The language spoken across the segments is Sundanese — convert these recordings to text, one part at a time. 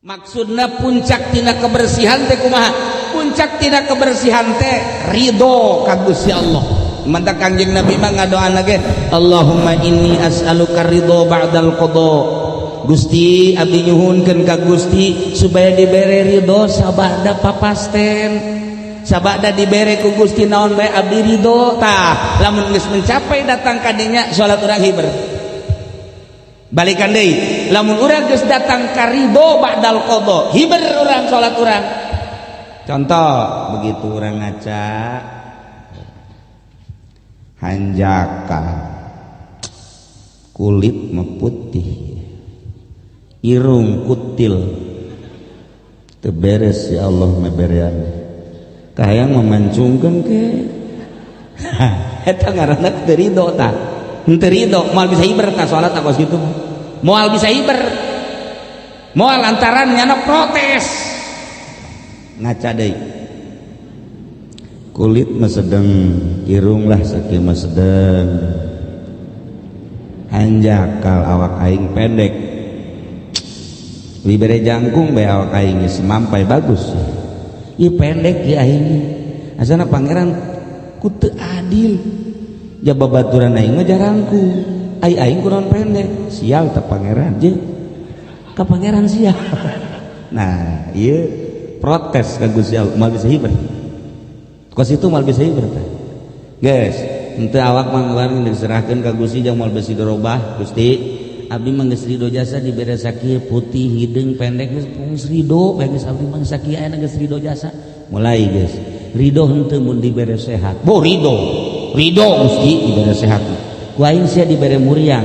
Maksudna puncak tina kebersihan teh kumaha? Puncak tina kebersihan teh ridho ka Gusti Allah. Mantak Kangjeng Nabi mah ngadoana ge, Allahumma inni as'aluka ridho ba'dal qada. Gusti, abdi nyuhunkeun ka Gusti supaya dibere ridho sabada papasten. Sabada dibere ku Gusti naon bae abdi ridho. Tah, lamun geus mencapai datang ka dinya, salat urang hiber. Balikan deui, lamun urang geus datang ka ridho ba'dal qada, hiber urang salat urang. Contoh, begitu urang ngaca, hanjakal kulit mah putih, irung kutil, teu beres ya Allah meberean, kahayang memancungkeun ke eta ngaranna teu ridho. Tah, henteu ridho moal bisa hiber. Tah, salat kos kitu moal bisa hiber, moal, lantaran nyana protes. Ngaca deui, kulit mah sedeng, irung lah sakieu mah sedeng, hanjakal awak aing pendek, dibere jangkung bae awak aing geus mampai bagus, ieu pendek ieu aing, asana pangeran ku teu adil, ja babaturan aing mah jarangkung, ai aing kunaon pendek, sial teh pangeran, je ka pangeran sial. Nah, ieu protes ka Gusti Allah, moal bisa hiber. Kos itu moal bisa hiber teh, guys. Henteu, awak mah ngeluarin diserahkeun ka Gusti, jang moal besi dirobah. Gusti, abdi mah geus ridho jasa dibere sakieu, putih, hideung, pendek, geus ridho bae geus. Abdi mah sakieu aya geus ridho jasa. Mulai geus ridho henteu mun dibere sehat? Bo, ridho, ridho Gusti dibere sehat. Ku aing sia dibere muriang,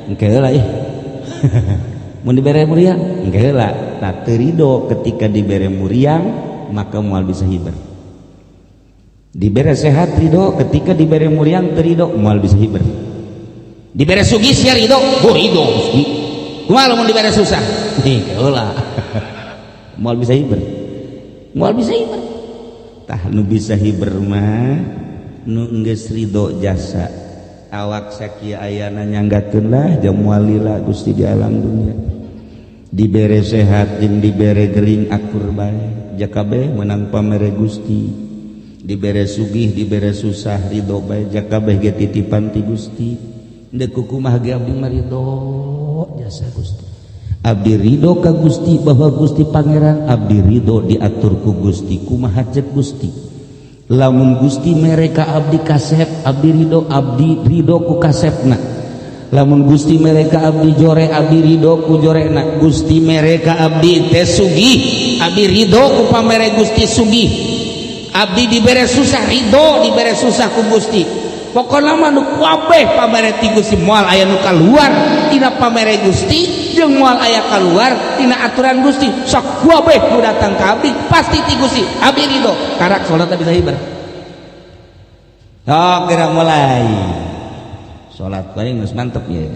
engke heula ih. Mun dibere muriang, engke heula. Tah, teu ridho ketika dibere muriang, maka moal bisa hiber. Dibere sehat ridho, ketika dibere muriang teu ridho, moal bisa hiber. Dibere sugih sia ridho? Bo, ridho Gusti. Kumaha lamun dibere susah? Nih heula, moal bisa hiber, moal bisa hiber. Tah, nu bisa hiber mah nu geus ridho jasa awak sakieu ayana, nyanggakeun lah jam moal lila Gusti di alam dunia. Dibere sehat jeung dibere gering akur bae, jakabeh menang pamere Gusti. Dibere sugih, dibere susah, ridho bae, jakabeh ge titipan ti Gusti. Deuk kumaha ge abdi mah ridho jasa Gusti. Abdi ridho ka Gusti bahwa Gusti Pangeran, abdi ridho diatur ku Gusti, kumaha cek Gusti. Lamun Gusti mere ka abdi kasep, abdi ridho, abdi ridho ku kasepna. Lamun Gusti mere ka abdi jore, abdi ridho ku jorena. Gusti mere ka abdi teh sugih, abdi ridho ku pamere Gusti sugih. Abdi dibere susah, ridho dibere susah ku Gusti. Pokokna mah nu kabeh pamere ti Gusti, moal aya nu kaluar tina pamere Gusti jeung moal aya kaluar tina aturan Gusti. Sok kabeh nu datang ka abdi pasti ti Gusti, abdi ridho. Karak salat bisa hiber. Oh, kira mulai salat bae geus mantep ya,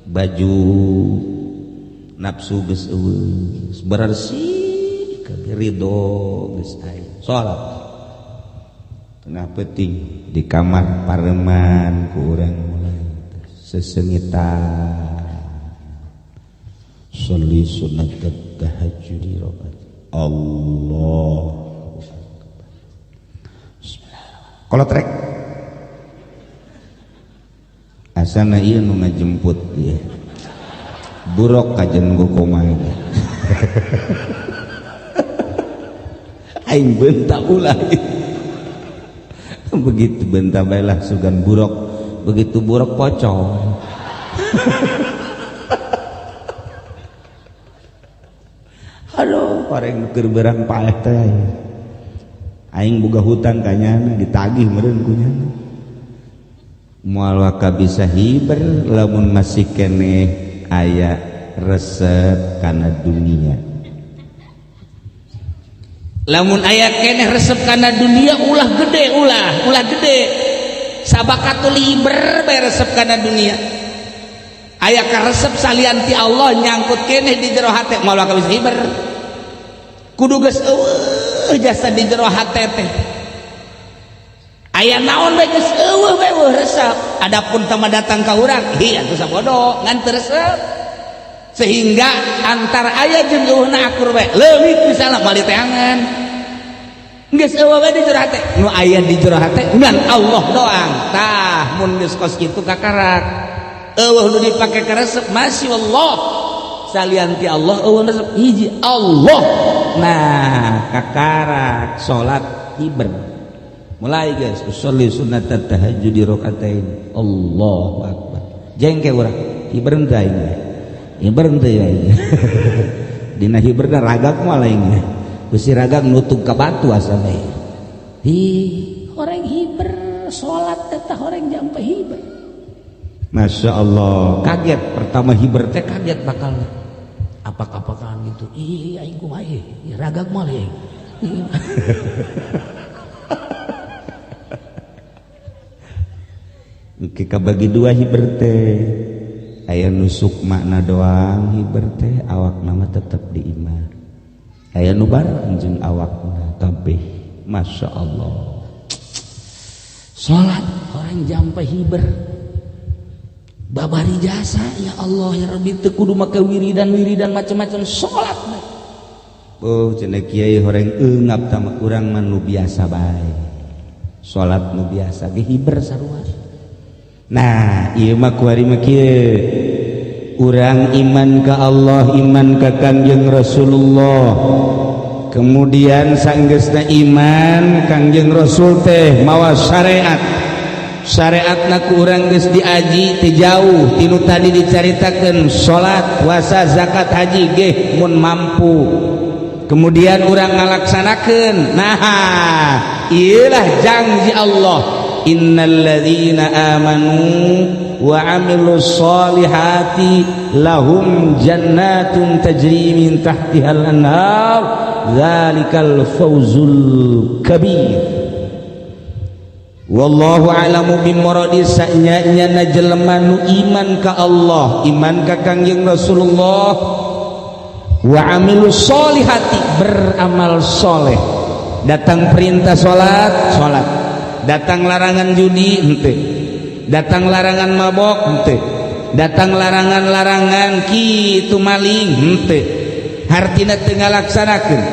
baju nafsu geus eueuh, bersih, ridho geus aya. Salat tengah peuting di kamar pareman ku urang, mulai sesengitan, sholli sunat tahajjudi rakaat, Allah. Kalau trek asana ieu nu ngajemput ieu buruk kajen ku kumaha, aing bentak ulah. Begitu bentak bae sugan buruk, begitu buruk pocong. Aduh, orang keur berang paeh teh aing boga hutang ka nyana, ditagih meureun ku nyana. Moal waka bisa hiber lamun masih keneh aya resep kana dunia. Lamun aya keneh resep kana dunia, ulah gede, ulah ulah gede, sabakatul hiber bae resep kana dunia. Aya karesep salian ti Allah nyangkut keneh di jero hate, moal waka bisa hiber. Kudu geus eueuh jasa di jero hate teh, aya naon bae geus eueuh bae, eueuh resep. Adapun tama datang ka urang, hi atuh sabodo ngan teu resep. Sehingga antara aya jeung eueuhna akur bae. Leuwih misalna bali teangan. Geus eueuh bae di jero hate. Nu aya di jero hate ngan Allah doang. Tah mun geus kos kitu kakarak. Eueuh nu dipake karesep masih Allah. Salian ti Allah eueuh resep hiji Allah. Nah, kakarak salat hiber. Mulai guys, usolli sunnat tahajjud rakaatain. Allahu akbar. Jengke urang hiber teh aing. Hiber teh aing. Dina hiberna ragak moal aing. Besi ragak nutup ka batu asal bae. Hi, horeng hiber salat eta horeng jampe hiber. Masya Allah, kaget pertama hiber teh kaget bakal apak-apakan gitu. Ih, aing kumaha ieu? Ragak moal aing. Engke kabagi dua hiber teh. Aya nusuk makna doang hiber teh awakna mah tetep di imah. Aya nu bareng jeung awakna kabeh. Masya Allah. Salat orang jampe hiber. Babari jasa ya Allah ya Rabbi teu kudu make wiridan-wiridan macam-macam salat bae. Oh cenah kiai horeng eungap tah urang mah nu biasa bae. Salat nu biasa ge hiber sarua. Nah, ieu mah kuari mah kieu. Urang iman ka Allah, iman ka Kangjeng Rasulullah. Kemudian sanggeusna iman Kangjeng Rasul teh mawa syariat. Syariatna ku urang geus diaji teu jauh tinu tadi dicaritakeun salat, puasa, zakat, haji geh mun mampu. Kemudian urang ngalaksanakeun. Nah, ieulah janji Allah. Innalladzina amanu wa amilus solihati lahum jannatun tajri min tahtihal anhar dzalikal fawzul kabir. Wallahu a'lamu bimuradi sanya-nyana jelema nu iman ka Allah, iman ka Kangjeng Rasulullah, wa amilus solihati beramal soleh. Datang perintah salat, salat. Datang larangan judi henteu, datang larangan mabok henteu, datang larangan-larangan kitu maling henteu, hartina teu ngalaksanakeun.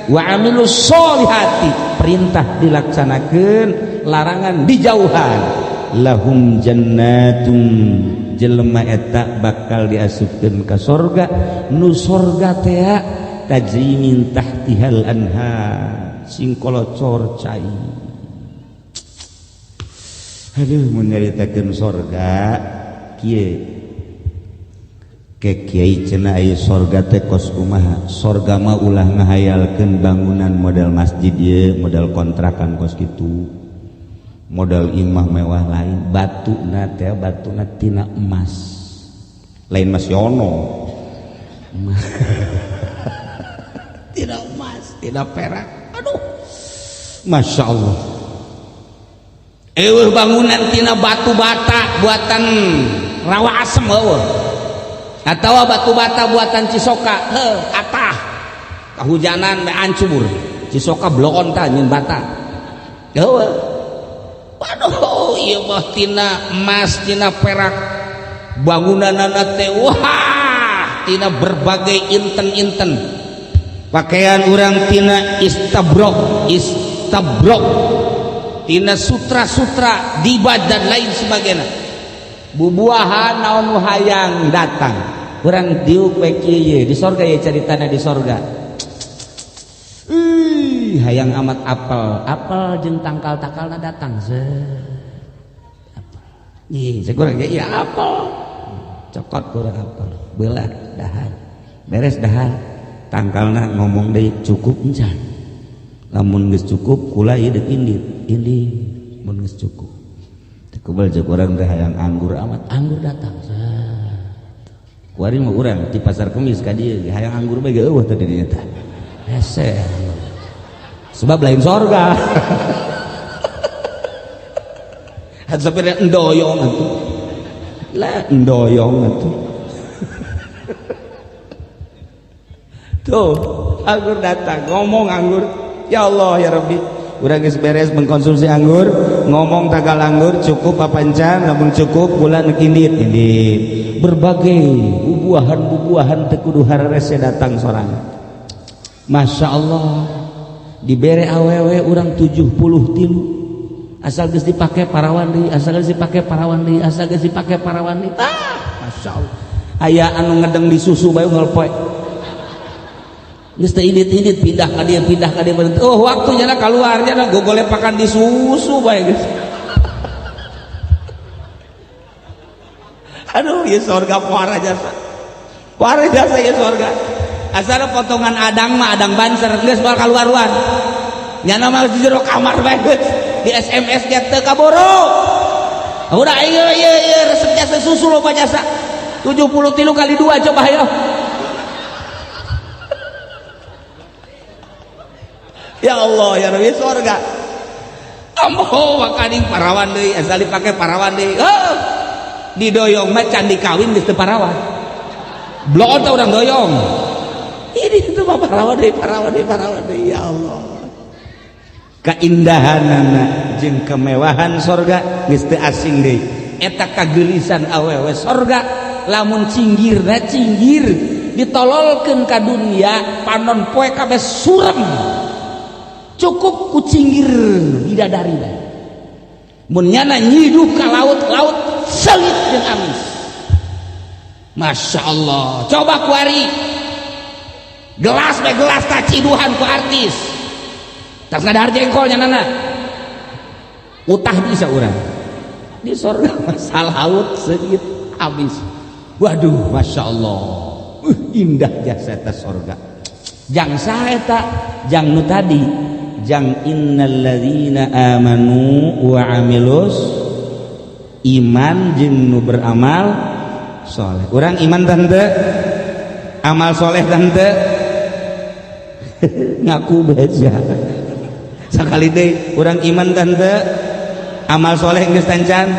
Wa amilus solihati perintah dilaksanakeun, larangan dijauhan. Lahum jannatum jelema eta bakal diasupkeun ka sorga, nu sorga teh tajri min tahtihal anhar sing kolocor cai. Aduh mun nyaritakeun sorga kieu ke kiai cenah aya sorga teh kos kumaha. Sorga mah ulah ngahayalkeun bangunan model masjid ieu, model kontrakan kos kitu, model imah mewah lain. Batuna teh batuna tina emas, lain Mas Yono. Tina emas, tina perak. Aduh, Masya Allah. Eueuh bangunan tina batu bata buatan Rawa Asem eueuh, atawa batu bata buatan Cisoka, heuh atah kahujanan bae ancur. Cisoka bloon tah nyeun bata. Eueuh. Waduh, ieu mah tina emas, tina perak. Bangunanana teh wah, tina berbagai inten-inten. Pakaian urang tina istabrok, istabrok. Tina sutra-sutra dibad dan lain sebagainya. Bubuahan naon nu hayang datang. Urang diuk we kieu di sorga ya caritana di sorga. Ih, hayang amat apel, apel jeung tangkal-tangkalna datang. Zet. Apel. Ih, sekurang ge ieu apel. Cokot kurang apel, belah dahar. Beres dahar, tangkalna ngomong deui cukup encan. Lamun geus cukup kula ieu deuk indit, indit mun geus cukup. Teu kebel jeung urang teh hayang anggur amat, anggur datang. Kuari mah urang di pasar Kemis ka dieu hayang anggur bae ge eueuh teh di dieu teh. Hese. Sebab lain sorga. Sampai endoyong atuh. Lah endoyong atuh. Tuh, anggur datang, ngomong anggur. Ya Allah ya Rabbi. Urang geus beres mengkonsumsi anggur, ngomong tagal anggur cukup apa encan, lamun cukup kula nu indit, indit. Berbagai bubuahan-bubuahan teu kudu hararese datang sorangan. Masya Allah, dibere awewe urang 73, asal geus dipake parawan deui, asal geus dipake parawan deui, asal geus dipake parawan deui. Ah, Masya Allah, aya anu ngedeng di susu bae unggal poe geus teu indit-indit, pindah ka dieu, pindah ka dieu. Oh, waktunya na kaluarnya na gogolepakan di susu bae geus. Aduh, ieu sorga puara jasa, puara jasa ieu sorga. Asal potongan adang mah adang banser geus moal kaluar-luar, nyana mah di jero kamar bae geus di SMS ge teu kaboro. Udah, ieu ieu ieu resep jasa susu loba jasa 73 kali 2 coba ayo. Ya Allah ya Rabbi, sorga. Ambo makaning parawan deui, asal dipake parawan deui. Oh, didoyong mah can dikawin geus teu parawan. Blok teh urang doyong. Ini itu mah parawan deui, parawan deui, parawan deui, ya Allah. Keindahanana jeung kemewahan sorga geus teu asing deui. Eta kageulisan awewe sorga lamun cinggirna cinggir ditololkeun ka dunia panon poe kabeh surem. Cukup ku cinggir bidadari bae. Mun nyana nyiduh ka laut, laut seungit jeung amis. Masya Allah, coba kuari gelas bae gelas taciduhan ku artis. Tas ngadahar jengkol nyanana. Utah bisa urang. Di sorga masalah laut seungit amis. Waduh, Masya Allah. Indah jasa eta sorga. Jang saha eta? Jang nu tadi. Jang innalladzina amanu wa amilus, iman jeung nu beramal soleh. Urang iman tante, amal soleh tante, ngaku beja. Sakali deui urang iman tante, amal soleh geus tancan.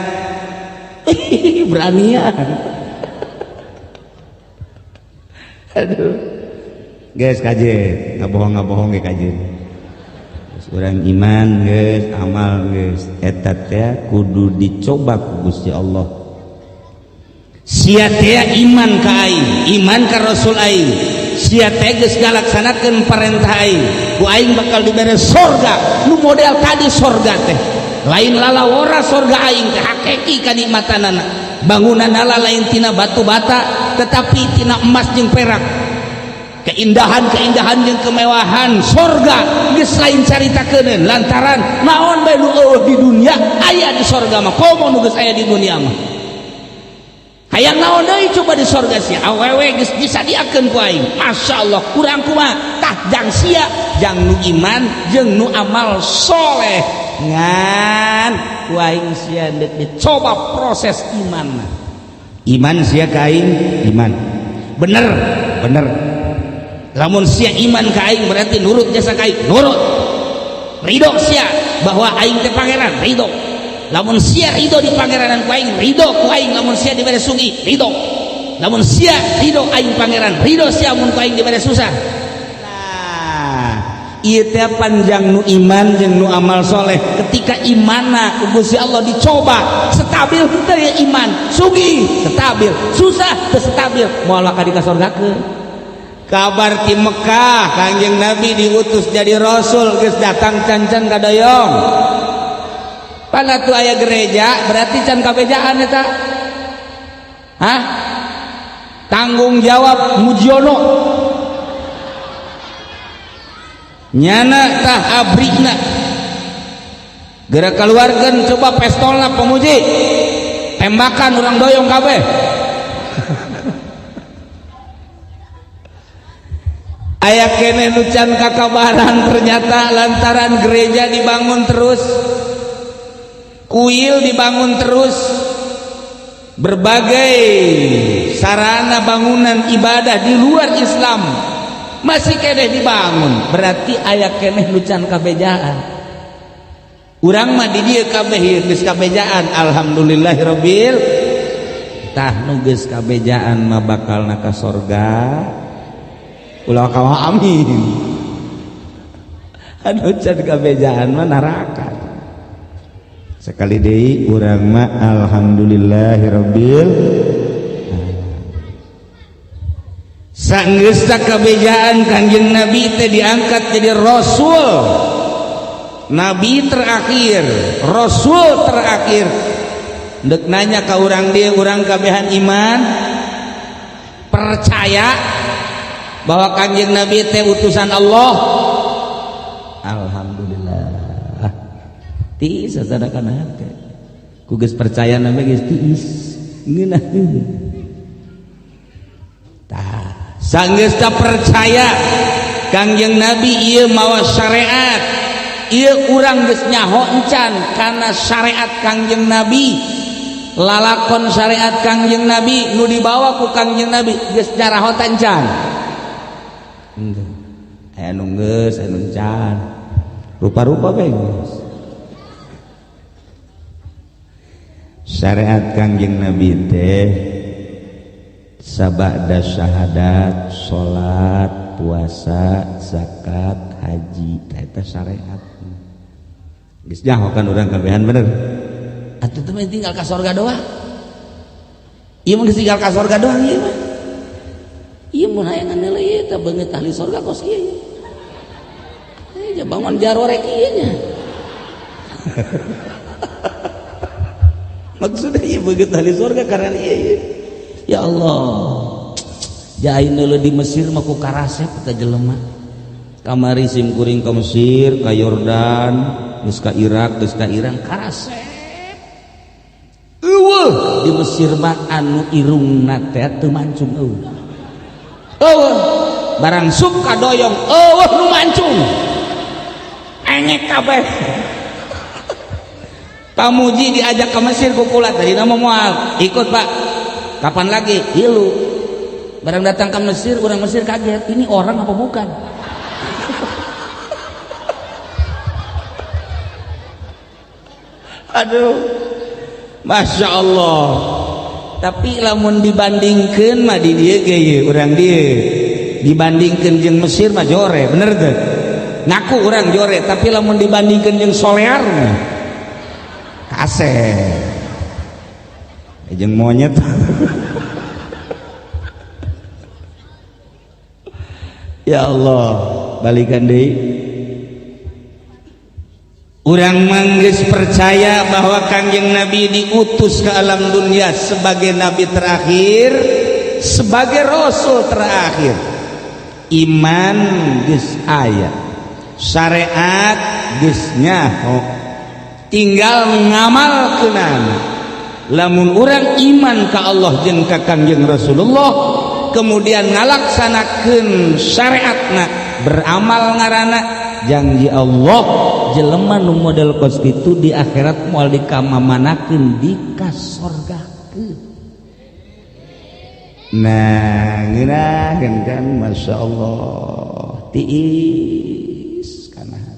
Beranian. Aduh. Guys kaje, ngabohong-ngabohong ge kaje. Urang iman geus, amal geus, eta teh kudu dicoba ku Gusti Allah. Sia teh iman ka aing, iman ka Rasul aing. Sia teh geus ngalaksanakeun parentah aing. Ku aing bakal dibere sorga. Nu model tadi sorga teh. Lain lalawora sorga aing teh hakiki kanikmatanana. Bangunanana lain tina batu bata tetapi tina emas jeung perak. Keindahan-keindahan jeung kemewahan sorga geus lain caritakeun lantaran naon bae nu eueuh di dunia aya di sorga mah, komo nu geus aya di dunia mah. Hayang naon deui coba di sorga sia, awewe geus disadiakeun ku aing. Masya Allah, kurang kumaha tah jang sia, jang nu iman jeung nu amal soleh. Ngan ku aing sia deuk dicoba proses iman. Iman sia ka aing, iman. Bener, bener. Lamun sia iman ka aing berarti nurut jasa ka aing, nurut. Ridho sia bahwa aing teh pangeran, ridho. Lamun sia ridho di pangeranan ku aing, ridho ku aing. Lamun sia dibere sugih, ridho. Lamun sia ridho aing pangeran, ridho sia mun ku aing dibere susah. Nah, ieu teh panjang nu iman jeung nu amal soleh. Ketika imanna ku Gusti Allah dicoba, stabil henteu ya iman, sugih stabil, susah teu stabil, moal bakal dikasorgakeun. Kabar ti Mekah Kangjeng Nabi diutus jadi rasul geus datang cancan ka doyong. Pana tuh aya gereja berarti can kabejaan eta. Hah? Tanggung jawab Mujiono. Nyana tah abrina. Geura kaluarkeun coba pestolna pemuji. Tembakan urang doyong kabeh. Aya keneh nu can kakabaran ternyata lantaran gereja dibangun terus, kuil dibangun terus, berbagai sarana bangunan ibadah di luar Islam masih keneh dibangun, berarti aya keneh nu can kabejaan. Urang mah di dieu kabeh geus kabejaan, alhamdulillahirabbil. Tah nu geus kabejaan mah bakalna ka sorga. Ulah kawa amin. Aduh can kabejaan mah neraka. Sekali deui urang mah alhamdulillahirabbil. Sanggeus kabejaan Kanjeng Nabi teh diangkat jadi rasul, nabi terakhir, rasul terakhir. Dek nanya ka urang dia, urang kabehan iman percaya bahwa Kanjeng Nabi teh utusan Allah. Alhamdulillah, tiis sasadakan hate ku geus percaya nabi geus tiis ngeunaheun. Tah, sanggeus percaya Kangjeng Nabi ieu mawa syariat ieu, urang geus nyaho encan kana syariat Kangjeng Nabi, lalakon syariat Kangjeng Nabi nu dibawa ku Kangjeng Nabi geus nyarahotan encan? Henteu. Aya nu geus, aya nu encan, rupa-rupa bae geus. Syariat Kangjeng Nabi teh sabada syahadat, salat, puasa, zakat, haji, eta syariat. Geus nyaho kan urang kabehan, bener? Atuh teh tinggal ka sorga doang. Ieu mah geus tinggal ka sorga doang ieu mah. Ieu mun hayang nilai ieu teh beungeut ahli sorga kos kieu. Eh, bangun jarorek ieu nya. Maksudnya ieu beungeut ahli sorga karena ieu. Ya Allah, jain dulu di Mesir mah ku karasep eta jelema. Kamari sim kuring ke Mesir, ka Yordan, geus ka Irak, geus ka Iran, karasep. Eueuh di Mesir mah anu irungna teh teu mancung eueuh. Eueuh barang sup kadoyong eueuh nu mancung. Engek kabeh. Pamuji diajak ke Mesir ku kula tadi nama moal ikut Pak. Kapan lagi? Hilu. Barang datang ke Mesir, orang Mesir kaget, ini orang apa bukan? Aduh, Masya Allah. Tapi lamun dibandingkan mah di dieu ge ieu urang dieu. Dibandingkeun jeung Mesir mah jore, bener teu? Ngaku urang jore, tapi lamun dibandingkeun jeung Solear mah kasep. Jeung monyet. Ya Allah, balikan deui. Urang manggeus percaya bahwa Kangjeng Nabi diutus ke alam dunia sebagai nabi terakhir, sebagai rasul terakhir. Iman geus aya, syariat geus nyaho, tinggal ngamalkeunana. Lamun urang iman ka Allah jeung ka Kangjeng Rasulullah, kemudian ngalaksanakeun syariatna, beramal ngaranna, janji Allah jelema nu model kos kitu di akhirat moal dikamamanakeun, dikasorgakeun. Nah, ngeunaheun kan, Masya Allah, tiis kana hati.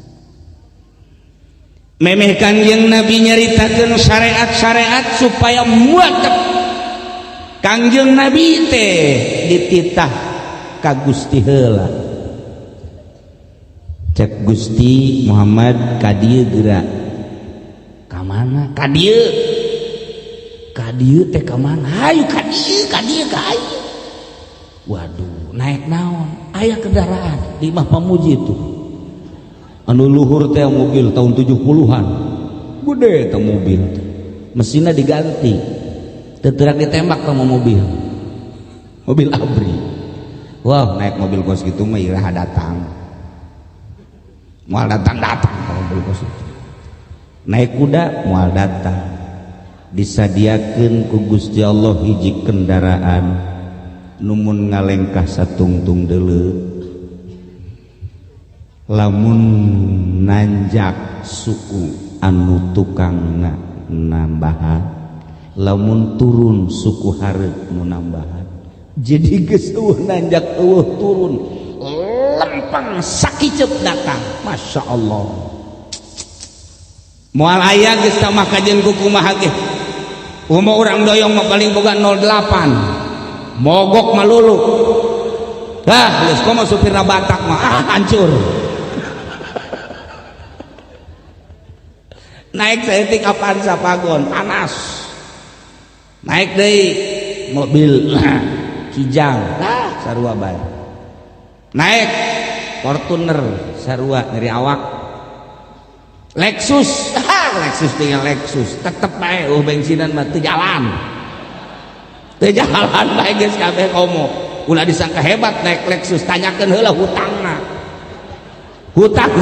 Memeh Kangjeng Nabi nyaritakeun syariat-syariat supaya muatep. Kangjeng Nabi teh dititah ka Gusti heula. Cek Gusti Muhammad ka dieu geura. Ka mana? Ka dieu. Ka dieu teh ka mana? Hayu ka dieu, ka dieu ka hayu. Waduh, naik naon? Aya kendaraan di Imah Pamuji tuh. Anu luhur teh mobil tahun 70-an. Gede teh mobil teh. Mesinnya diganti. Teterak ditembak sama mobil. Mobil ABRI. Wah, naik mobil kos gitu mah iraha datang. Moal datang-datang kalau mobil kos itu. Naik kuda moal datang. Disadiakeun ku Gusti Allah hiji kendaraan numun ngalengkah satungtung deuleu. Lamun nanjak suku anu tukangna nambahan, lamun turun suku hareup nu nambahan. Jadi geus eueuh nanjak eueuh turun, lempeng sakiceup datang. Masya Allah, moal aya geus tamah kajeun ku kumaha ge. Umur urang doyong mah paling boga 08, mogok malulu. Ah, geus komo supirna Batak mah, ah, hancur. Naik saeutik Avanza Pagon panas, naik deui mobil Kijang, ah Sarua bae. Naik Fortuner sarua nyeri awak. Lexus, Lexus tinggal Lexus, tetep bae eueuh bensinan mah teu jalan. Teu jalan bae geus kabeh komo. Ulah disangka hebat naik Lexus, tanyakeun heula hutangna. Hutang.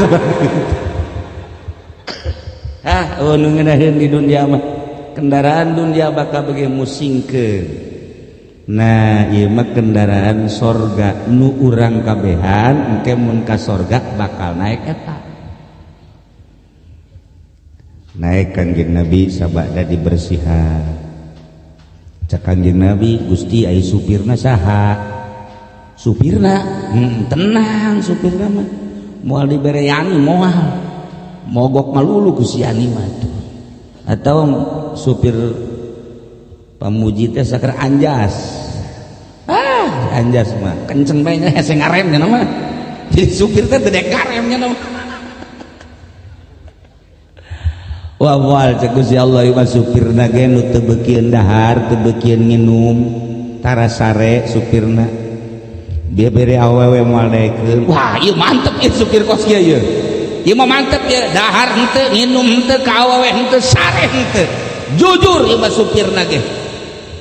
Ah, eueuh nu ngeunaheun di dunia mah. Kendaraan dunia bakal bagi musingkeun. Nah, ieu mah kendaraan sorga nu urang kabehan engke mun ka sorga bakal naik eta. Naik Kangjeng Nabi sabada dibersihan. Cak Kangjeng Nabi, Gusti ai supirna saha? Supirna, tenang supirna mah. Moal dibere yani moal. Mogok malulu ku si yani mah tuh. Atau supir pamuji teh saker anjas. Ah, anjas mah kenceng bae nya hese ngarem nya mah. Jadi supir teh teu dek ngarem nya mah. Wah moal cek Gusti Allah ieu mah supirna ge nu teu beukieun dahar, teu beukieun nginum, tara sare supirna. Dia bere awewe moal daekeun. Wah, ieu mantep ieu supir kos kieu ieu. Ieu mah mantep ieu, dahar henteu, nginum henteu, ka awewe henteu, sare henteu. Jujur ieu mah supirna ge.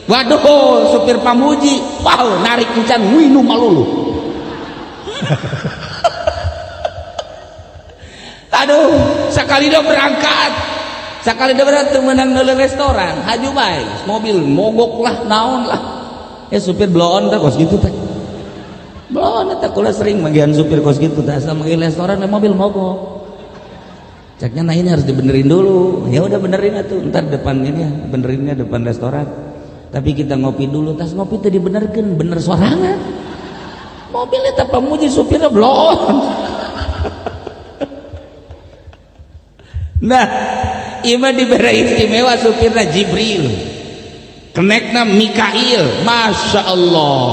Waduh, supir pamuji, wow, narik encan minum malulu. Aduh, sekali dia berangkat, sekali dia berangkat menang ngeuleuh restoran, haju bae, mobil mogok lah, naon lah. Ya supir bloon teh kos gitu teh. Bloon teh kula sering bagian supir kos gitu teh, asal manggil restoran mobil mogok. Caknya nah ini harus dibenerin dulu. Ya udah benerin atuh, ntar depan ini ya, benerinnya depan restoran. Tapi kita ngopi dulu, tas ngopi teh dibenerkeun, bener sorangan. Mobilnya teh pamuji supirnya bloon. Nah, ieu mah dibere istimewa supirna Jibril. Kenekna Mikail, Masya Allah.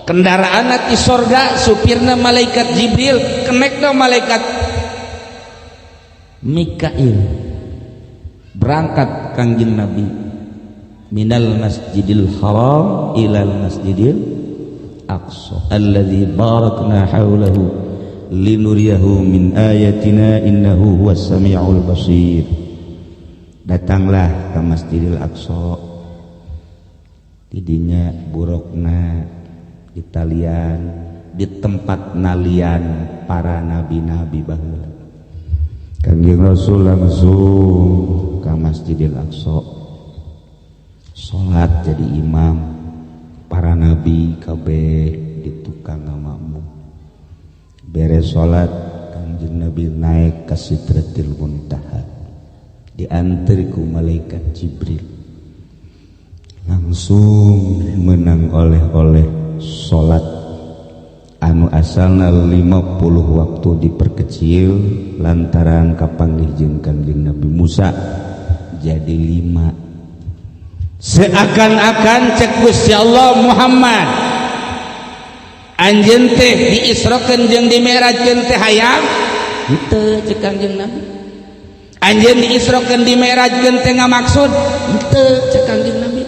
Kendaraan ti sorga, supirna malaikat Jibril, kenekna malaikat Mikail. Berangkat Kangjeng Nabi minal Masjidil Haram ilal Masjidil Aqsa alladzi barakna haulahu linuriyahu min ayatina innahu huwas samiul basir. Datanglah ke Masjidil Aqsa, tidinya burukna ditalian di tempat nalian para nabi-nabi baheula. Kangjeng Rasul langsung ke Masjidil Aqsa, salat jadi imam, para nabi kabeh di tukang makmum. Beres salat Kangjeng Nabi naik ke Sidratil Muntaha, diantar ku malaikat Jibril, langsung menang oleh-oleh salat anu asalna 50 waktu diperkecil lantaran kapanggih jeung Kangjeng Nabi Musa jadi 5. Seakan-akan cek Gusti Allah Muhammad anjeun teh diisrokeun jeung dimi'rajkeun teh hayang henteu cek Kangjeng Nabi. Anjeun diisrokeun dimi'rajkeun teh ngamaksud henteu cek Kangjeng Nabi.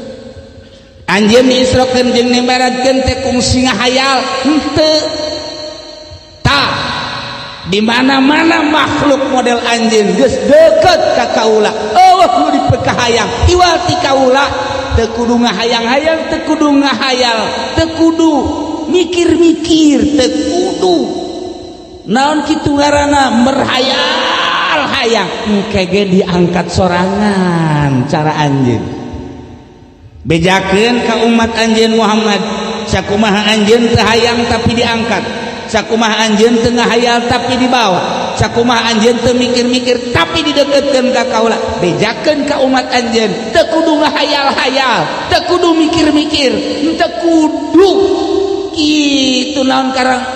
Anjeun diisrokeun jeung dimi'rajkeun teh kungsi ngahayal henteu. Tah di mana-mana makhluk model anjeun geus deukeut ka kaula, eueuh nu dipekahayang iwal ti kaula, teu kudu ngahayang-hayang, teu kudu ngahayal, teu kudu mikir-mikir, teu kudu naon kitu ngaranna merhayal hayang, engke ge diangkat sorangan cara anjeun. Bejakeun ka umat anjeun Muhammad, sakumaha anjeun teu hayang tapi diangkat, sakumaha anjeun teu ngahayal tapi dibawa, sakumaha anjeun teu mikir-mikir tapi dideketkeun ka kaula. Bejakeun ka umat anjeun, teu kudu ngahayal-hayal, teu kudu mikir-mikir, teu kudu kitu naon karang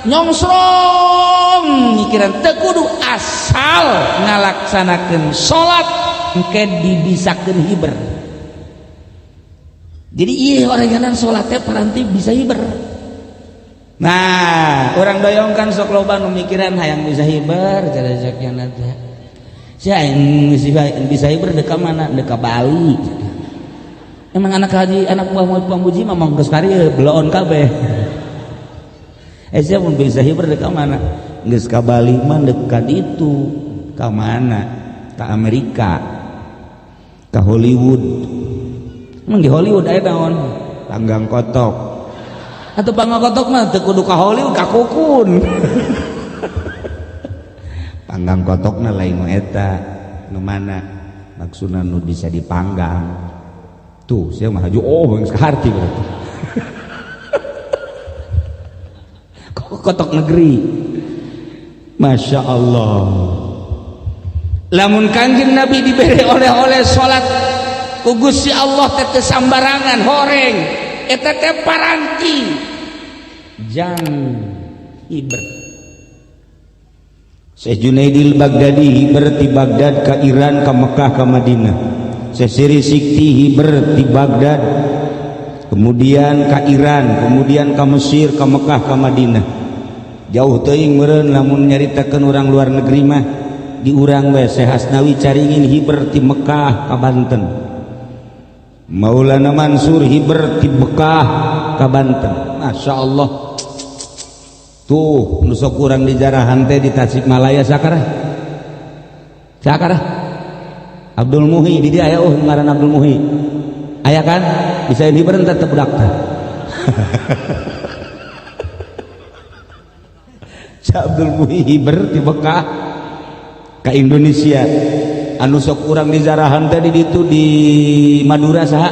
nyongsrong mikiran, teu kudu asal ngalaksanakeun salat engke dibisakeun hiber. Jadi iya orang yang salatnya paranti bisa hiber. Nah, orang doyong kan sok loba nu mikiran hayang bisa hiber, cara ceknya nanti. Sia bisa hiber deka mana? Deka Bali. Emang anak haji, anak buah pamuji mah mah geus kari beloon kabeh. Sia mun bisa hiber deuk ka mana? Geus ka Bali mah deuk ka ditu. Ka mana? Ka Amerika. Ka Hollywood. Emang di Hollywood aya naon? Panggang kotok. Atuh panggang kotok mah teu kudu ka Hollywood, ka Kukun. Panggang kotokna lain nu eta. Nu mana? Maksudna nu bisa dipanggang. Tuh, sia mah haju oh geus kaharti berarti. Kotok negeri. Masya Allah. Lamun Kangjeng Nabi diberi oleh-oleh salat ku Gusti Allah teh sambarangan horeng eta teh paranti jang hiber. Syekh Junaidil Baghdadi hiber ti Baghdad ka Iran ka Mekah ka Madinah. Syekh Siri Sikti hiber ti Baghdad kemudian ka Iran, kemudian ka Mesir, ka Mekah, ka Madinah. Jauh teuing meureun lamun nyaritakeun urang luar negeri mah di urang we Syekh Hasnawi Caringin hiber ti Mekah ka Banten. Maulana Mansur hiber ti Mekah ka Banten. Masya Allah. Tuh nu sok urang di jarahan teh di Tasikmalaya sakara. Sakara. Abdul Muhi di dieu aya oh ngaran Abdul Muhi. Aya kan? Bisa hiber tetep budak teh. Abdul Muhi hiber di Mekah ke Indonesia. Anu sok urang di jarahan tadi ditu di Madura saha?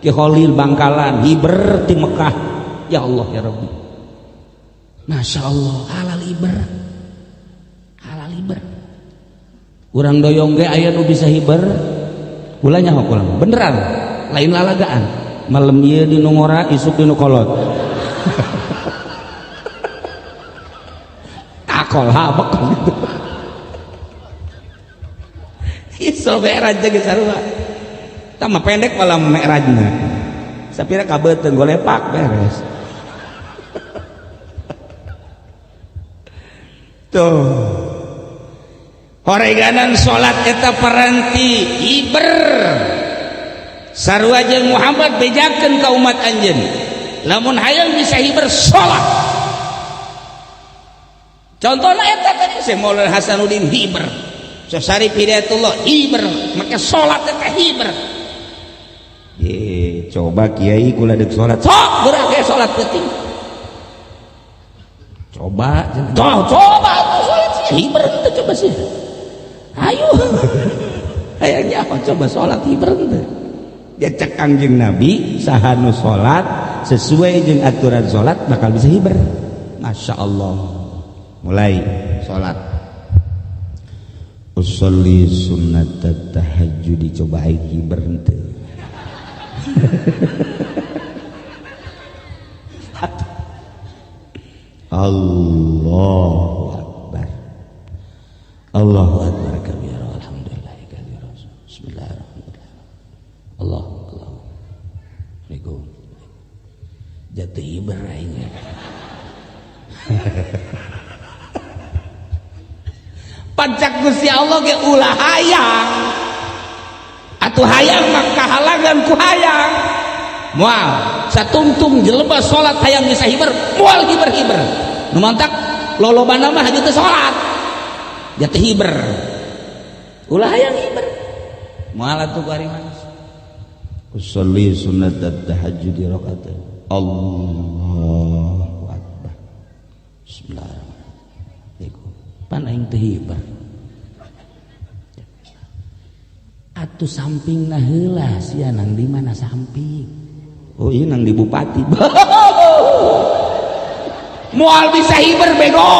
Ki Khalil Bangkalan hiber di Mekah. Ya Allah ya Rabbi. Masya Allah, halal hiber. Halal hiber. Urang doyong ge aya nu bisa hiber. Ulah nyaho kula beneran, lain lalagaan. Malem ieu di nu ngora, isuk di nu kolot. Takol habek gitu. Isra Mi'raj ge sarua. Tah mah pendek malam Mi'rajna. Sapira kabeuteung golepak beres. Tuh. Horeganan salat eta paranti hiber. Sarua jeung Muhammad bejakeun ka umat anjeun. Lamun hayang bisa hiber salat. Contohna eta tadi Syekh Maulana Hasanuddin hiber. Syekh Syarif Hidayatullah hiber, make salat eta hiber. Ye, coba kiai kula deuk salat. Sok geura ge salat penting. Coba, coba salat sih hiber teu coba sih. Ayo. Hayangnya apa coba salat hiber teu. Dia cek Kangjeng Nabi saha nu salat sesuai jeung aturan salat bakal bisa hiber. Masya Allah. Mulai salat. Usolli sunnat tahajud dicoba aing hiber henteu. Allahu akbar. Allahu akbar kabira alhamdulillah kabira. Bismillahirrahmanirrahim. Allah Allah. Assalamualaikum. Jatuh hiber aing. Pancak Gusti Allah ge ulah hayang. Atuh hayang mah kahalangan ku hayang. Moal satungtung jelema salat hayang bisa hiber, moal hiber-hiber. Nu mantak lolobana mah haju teu salat. Jatuh hiber. Ulah hayang hiber. Moal atuh ku ari manis. Usolli sunnat tahajjud rakaat. Allahu akbar. Bismillahirrahmanirrahim. Pan aing teu hiber. Atuh sampingna heula sia nang di mana samping? Oh iya nang di bupati. Moal bisa hiber bego.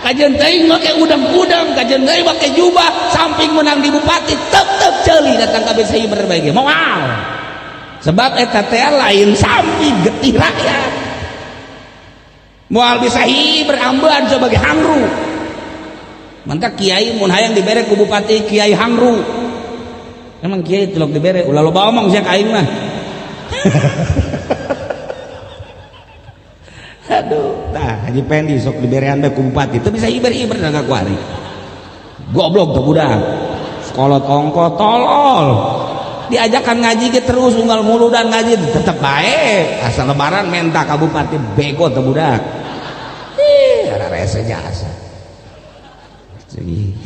Kajian teuing make udang-udang, kajian teuing make jubah, samping menang di bupati tetep ceuli datang ka bisa hiber bae ge. Moal. Sebab eta teh lain samping getih rakyat. Moal bisa hiber ambean sebagai hangru. Mantak kiai mun hayang dibere ku bupati kiai hangru. Emang kiai tilok dibere ulah loba omong sia ka aing mah. Aduh, tah Haji Pendi sok diberean bae ku bupati teu bisa hiber-hiber da ka kuari. Goblok tuh budak. Sekolah ongko tolol. Diajakan ngaji ge terus unggal muludan ngaji tetep bae. Asal lebaran menta ka bupati bego teh budak. Ih, rese jasa.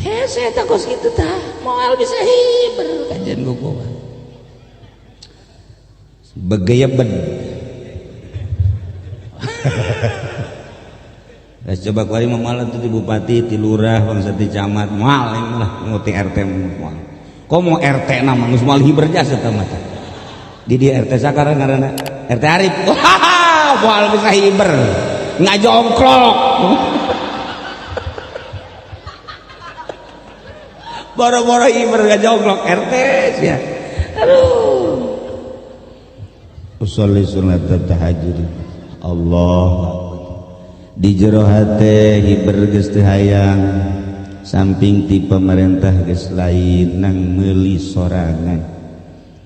Hese eta kos kitu tah, moal bisa hiber kajian gogoan. Begeyeben. Lah coba kuari mah malah tuh di bupati, di lurah, bangsa di camat, moal lah nguti RT moal. Komo RT na mah geus moal hiber jasa tah mah. Di dia RT sakarang ngaranna RT Arif. Wah, moal bisa hiber. Ngajongklok. Boro-boro hiber ngajongklok RT sia. Aduh. Usolli sunat tahajud. Allah di jero hate hiber geus teu hayang samping ti pemerintah geus lain nang meuli sorangan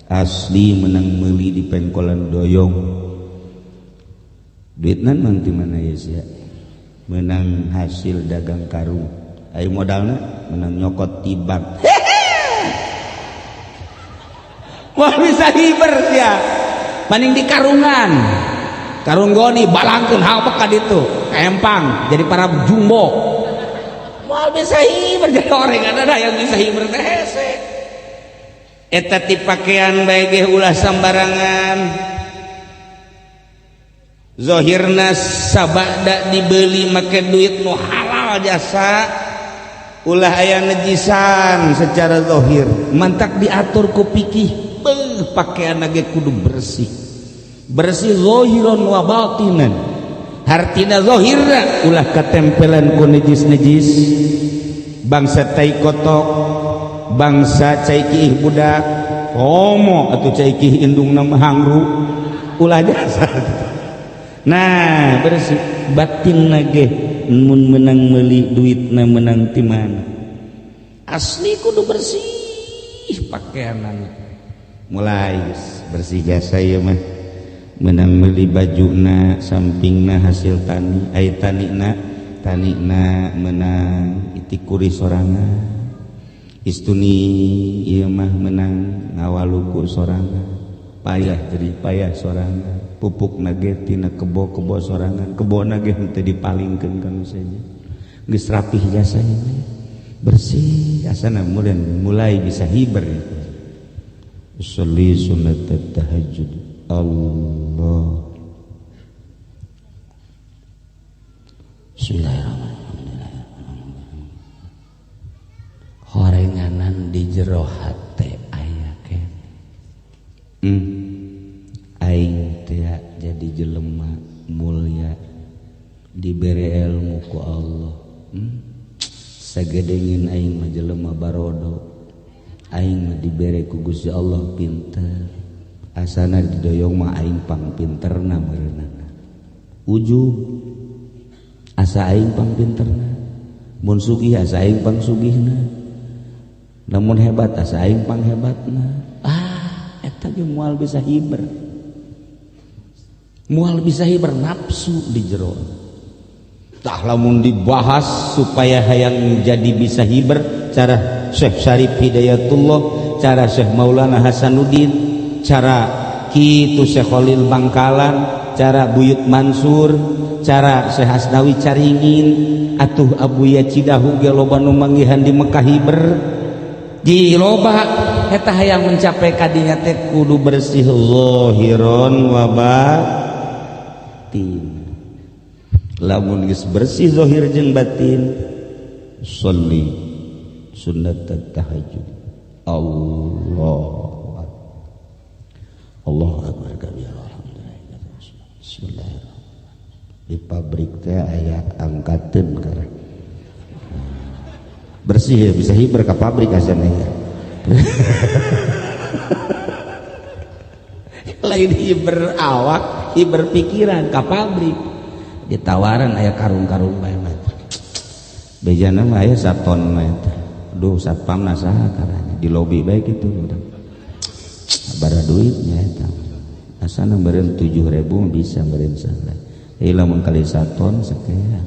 asli menang meuli di pengkolan doyong duitna mang ti mana ye sia menang hasil dagang karung ayo modalna menang nyokot tibang. Wah bisa hiber sia maning di karungan karung goni balangkeun hal ka ditu empang jadi para jumbo moal bisa hiber jadi orang ada yang bisa hiber teh hese eta ti pakaian bae ge ulah sambarangan zahirna sabada dibeli make duit nu halal jasa ulah aya nejisan secara zahir mantak diatur ku fikih beuh pakaian ge kudu bersih bersih zahiran wa batinan hartina zahirna ulah katempelan ku najis-najis bangsa tai kotok bangsa cai kiih budak komo atuh cai kiih indungna mah hangru ulah jasa. Nah bersih batinna ge mun menang meuli duitna menang ti mana asli kudu bersih pakaianana mulai bersih jasa ieu mah menang meuli bajuna sampingna hasil tani ai tanina tanina menang itikuri sorangan istuni ieu mah menang ngawaluku sorangan payah jadi payah sorangan pupuk nage tina kebo-kebo sorangan kebo nage henteu dipalingkeun ka nu saja geus rapih jasa ieu bersih asana mulai bisa hiber. Usolli sunat tahajud. Allah. Bismillahirrahmanirrahim. Horenganan di jero hate aya keneh. Aing teh jadi jelema mulia dibere ilmu ku Allah. Sagedengin aing mah jelema barodo. Aing mah dibere ku Gusti Allah pinter. Asana didoyong mah aing pang pinterna meureunana. Ujub asa aing pang pinterna. Mun sugih asa aing pang sugihna. Lamun hebat asa aing pang hebatna. Ah, eta ge moal bisa hiber. Moal bisa hiber nafsu di jero. Tah lamun dibahas supaya hayang jadi bisa hiber cara Syekh Syarif Hidayatullah, cara Syekh Maulana Hasanuddin, cara kitu Syekh Khalil Bangkalan, cara Buyut Mansur, cara Syekh Asnawi Caringin, atuh Abuya Cidahu ge loba nu manggihan di Mekah hiber. Di loba eta hayang mencapai kadinya teh kudu bersih zahiron wa batin. Lamun geus bersih zahir jeung batin, sholli sunat tahajud. Allah Allahu akbar kabir alhamdulillah. Bismillahirrahmanirrahim. Di pabrik teh aya angkateun karena bersih ya bisa hiber ka pabrik asana ya. Lain hiber awak, hiber pikiran ka pabrik. Ditawaran aya karung-karung bae mah. Bejana mah aya saton mah eta. Duh satpam na saha karanya di lobi bae kitu udah. Bara duitnya eta. Asana meureun 7.000 bisa meureun salah. Ieu lamun kali saton sakean.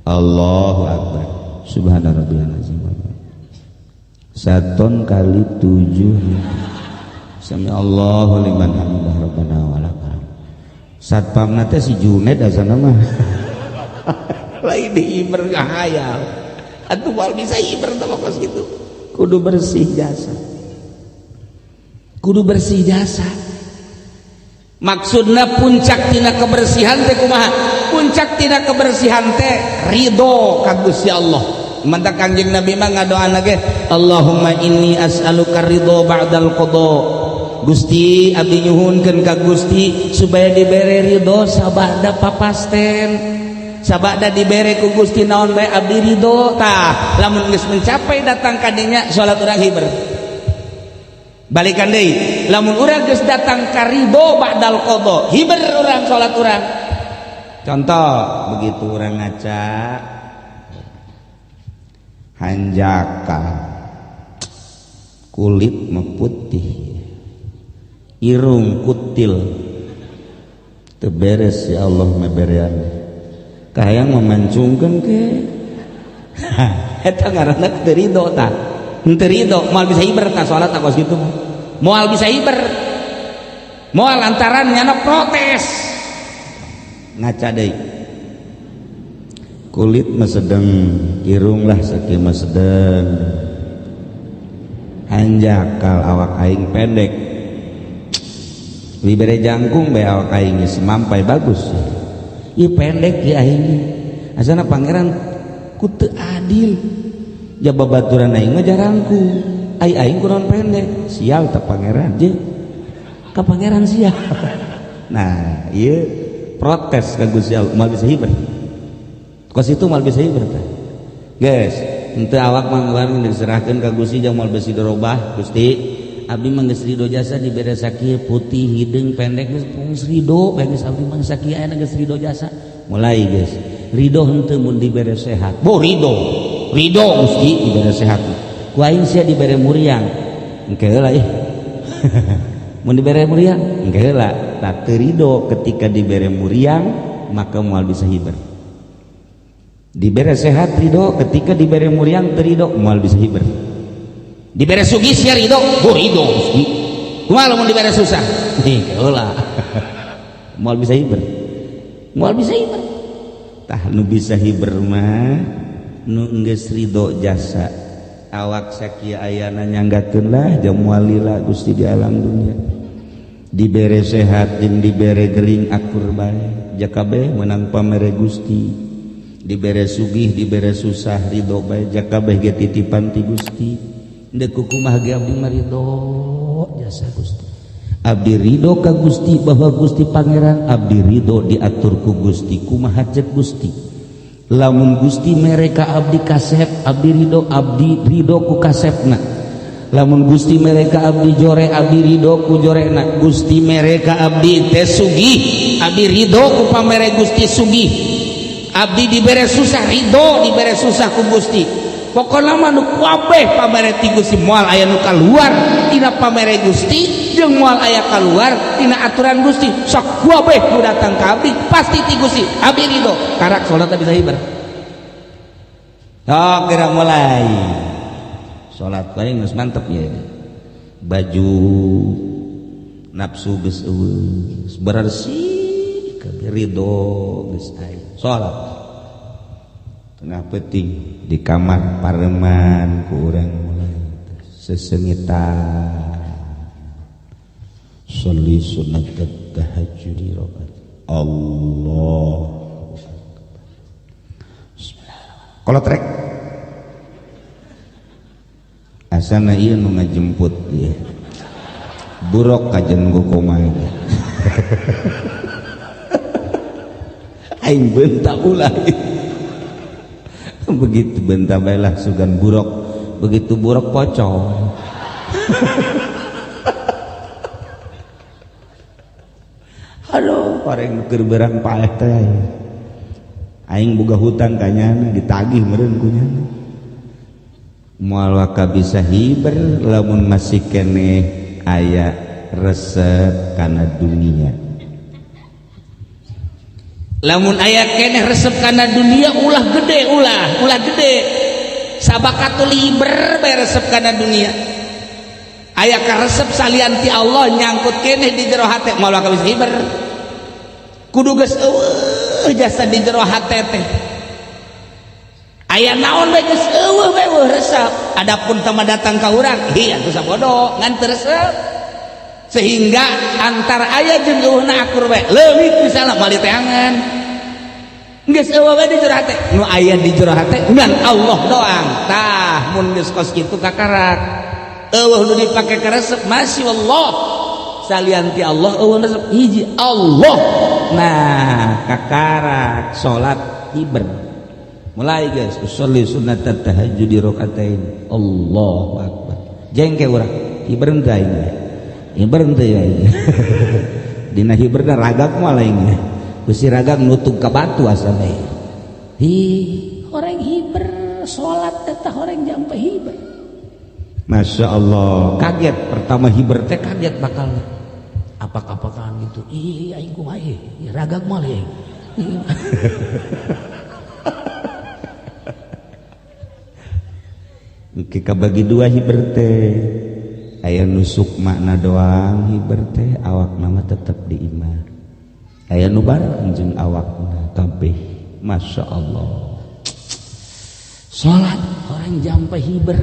Allahu akbar. Subhana rabbiyal azim. Saton kali 7. Sami Allahu liman hamidah rabbana wa lakal. Satpamna teh si Juned asana mah. Lain diiber ngahayal. Atuh moal bisa iber teh kos kitu. Kudu bersih jasa. Kudu bersih jasa. Maksudna puncak tina kebersihan teh kumaha? Puncak tina kebersihan teh ridho ka Gusti Allah. Mantak Kanjeng Nabi mah ngadoana ge Allahumma inni as'aluka ridho ba'dal qada. Gusti abdi nyuhunkeun ka Gusti supaya dibere ridho sabada papasten. Sabada dibere ku Gusti naon bae abdi ridho. Tah lamun geus mencapai datang ka dinya salat urang hiber. Balikan deui, lamun urang geus datang ka ridho ba'dal qada, hiber urang salat urang. Contoh begitu urang ngaca hanjaka kulit mah putih, irung kutil, teu beres ya Allah meberean. Kahayang memancungkeun ke. Eta ngaranna teu ridho tah. Henteu ridho moal bisa hiber tah salat kos kitu mah. Moal bisa hiber. Moal lantaran nyana protes. Ngaca deui. Kulit mah sedeng, irung lah sakieu mah sedeng. Hanjakal awak aing pendek. Dibere jangkung bae awak aing geus mampai bagus. Ieu pendek ieu aing. Asana pangeran ku teu adil. Ja babaturan aing mah jarangkung. Ai aing kunaon pendek? Sial tah pangeran je. Ka pangeran sial. Nah, ieu protes ka Gusti Allah moal bisa hiber. Kos itu moal bisa hiber tah. Guys, henteu awak mah urang diserahkeun ka Gusti jang moal besi dirobah Gusti. Abdi mah geus ridho jasa dibere sakieu putih hideung pendek geus geus ridho bae geus abdi mah sakieu aya geus ridho jasa. Mulai geus. Ridho henteu mun dibere sehat. Bo ridho. Ridho Gusti dibere sehat. Ku aing sia dibere muriang. Engke heula ih. Mun dibere muriang engke heula. Tah teu ridho ketika dibere muriang maka moal bisa hiber. Dibere sehat ridho, ketika dibere muriang teu ridho moal bisa hiber. Dibere sugih sia ridho, bo ridho Gusti. Kumaha lamun dibere susah? Nih heula. Moal bisa hiber. Moal bisa hiber. Tah nu bisa hiber mah nu geus ridho jasa. Awak sakieu ayana nyanggakeun lah jang moal lila Gusti di alam dunia. Dibere sehat jeung dibere gering akur bae. Jakabeh meunang pamere Gusti. Dibere sugih dibere susah ridho bae jakabeh ge titipan ti Gusti. Deuk kumaha ge abdi mah ridho jasa Gusti. Abdi ridho ka Gusti bahwa Gusti Pangeran abdi ridho diatur ku Gusti kumaha cek Gusti. Lamun Gusti mere ka abdi kasep abdi ridho ku kasepna. Lamun Gusti mere ka abdi jore abdi ridho ku jorena. Gusti mere ka abdi teh sugih abdi ridho ku pamere Gusti sugih. Abdi dibere susah ridho dibere susah ku Gusti. Pokona mah nu kabeh pamere ti Gusti moal aya nu kaluar tina pamere Gusti jeung moal aya kaluar tina aturan Gusti. Sok kabeh nu datang ka abdi pasti ti Gusti abdi ridho. Karak salat bisa hiber. Oh, kira mulai. Salat paling geus mantep ya. Baju nafsu geus eueuh, bersih kabeh ridho geus aya. Salat tengah peting di kamar pareman ku urang mulai sesengitan sholli sunat tahajjudi rokat Allah. Bismillah. Kalau trek asana ieu nu ngajemput ieu buruk kajen kumaha aing bentak ulah. Begitu bentak bae lah sugan buruk, begitu buruk pocong. Aduh, pareng keur berang paeh teh. Aing boga hutang ka nyana ditagih meureun ku nyana. Moal waka bisa hiber lamun masih keneh aya resep kana dunia. Lamun aya keneh resep kana dunia ulah gede, ulah gede. Sabakatul hiber bae resep kana dunia. Aya karesep salian ti Allah nyangkut keneh di jero hate, moal bakal bisa hiber. Kudu geus eueuh jasa di jero hate teh. Aya naon bae geus eueuh bae eueuh resep. Adapun tama datang ka urang, hi atuh sabodo ngan teu resep. Sehingga antara aya jeung eueuhna akur bae. Leuwih misalna moal diteangan. Geus eueuh bae di jero hate. Nu aya di jero hate ngan Allah doang. Tah mun geus kos kitu kakarak. Eueuh nu dipake karesep masih Allah. Salian ti Allah eueuh resep hiji Allah. Nah, kakarak salat hiber. Mulai guys, usolli sunnat tahajud di rakatain. Allahu akbar. Jengke urang, hiber teu aing. Hiber teu aing. Dina hiberna ragak moal aing. Besi ragak nutug ka batu asa bae. Hi, horeng hiber salat eta horeng jampe hiber. Masya Allah, kaget pertama hiber teh kaget bakal Apak-apakan gitu. Ih, aing kumaha ieu? Ragak moal ieu. Kita bagi dua hiber teh. Aya nusuk makna doang hiber teh, awak nama tetep di imah. Aya nu bareng jeung awakna kabeh. Masya Allah. Salat orang jampe hiber.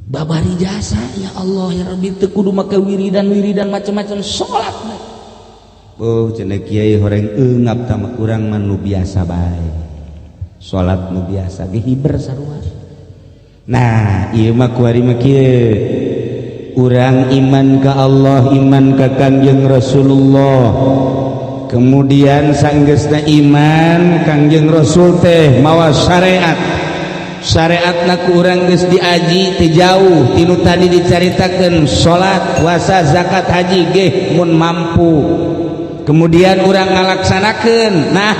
Babari jasa ya Allah ya Rabbi teu kudu make wiridan-wiridan macam-macam salat. Oh cenah kiai horeng eungap tah mah urang mah nu biasa bae. Salat nu biasa ge hiber sarua. Nah, ieu mah kuari mah kieu. Urang iman ka Allah, iman ka Kangjeng Rasulullah. Kemudian sanggeusna iman Kangjeng Rasul teh mawa syariat. Syariatna ku urang geus diaji teu jauh tinu tadi dicaritakeun salat, puasa, zakat, haji geh mun mampu. Kemudian urang ngalaksanakeun. Nah,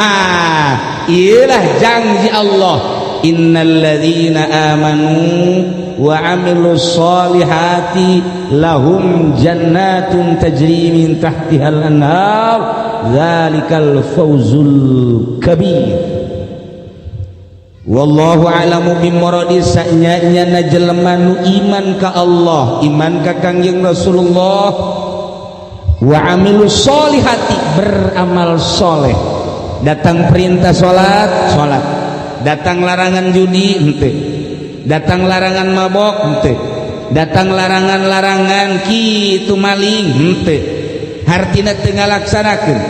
ieulah janji Allah. Innalladzina amanu wa amilus solihati lahum jannatun tajri min tahtihal anhar dzalikal fawzul kabir. Wallahu a'lamu bimuradi sanya-nyana jelema nu iman ka Allah, iman ka Kangjeng Rasulullah, wa amilus solihati beramal soleh. Datang perintah salat, salat. Datang larangan judi henteu, datang larangan mabok henteu, datang larangan-larangan kitu maling henteu, hartina teu ngalaksanakeun.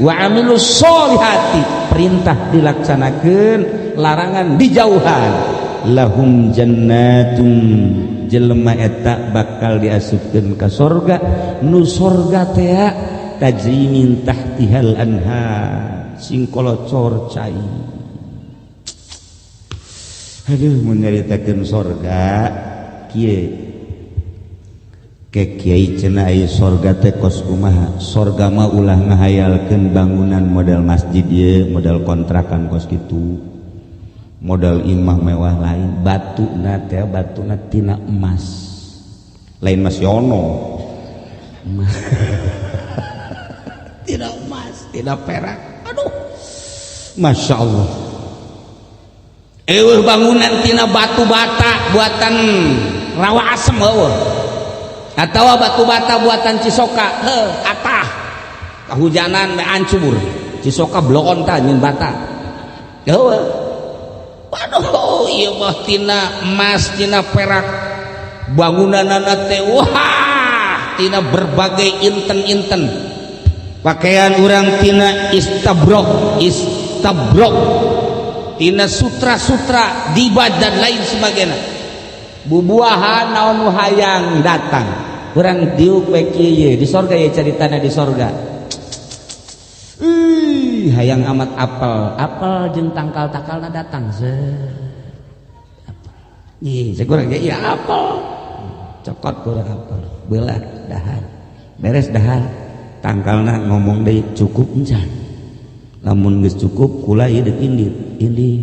Wa amilus solihati perintah dilaksanakeun, larangan dijauhan. Lahum jannatum jelema eta bakal diasupkeun ka sorga, nu sorga teh tajri min tahtihal anhar, sing kolocor cai. Aduh mun nyaritakeun sorga kieu ke kiai cenah aya sorga teh kos kumaha. Sorga mah ulah ngahayalkeun bangunan model masjid ieu, model kontrakan kos kitu, model imah mewah lain. Batuna teh batuna tina emas, lain Mas Yono. Tina emas, tina perak. Aduh, Masya Allah. Eueuh bangunan tina batu bata buatan Rawa Asem eueuh, atawa batu bata buatan Cisoka, heuh atah kahujanan bae ancur. Cisoka bloon tah nyeun bata. Eueuh. Waduh, ieu mah tina emas, tina perak. Bangunanana teh wah, tina berbagai inten-inten. Pakaian urang tina istabrok, istabrok. Tina sutra-sutra dibaj dan lain sebagainya. Bubuahan naon nu hayang datang. Urang diuk we kieu di sorga ya caritana di sorga. Ih, hayang amat apel, apel jeung tangkal-tangkalna datang. Zet. Apel. Ih, sakurang ge ieu apel. Cokot kurang apel, belah dahar. Beres dahar, tangkalna ngomong deui cukup encan. Lamun geus cukup kula ieu deuk indit, indit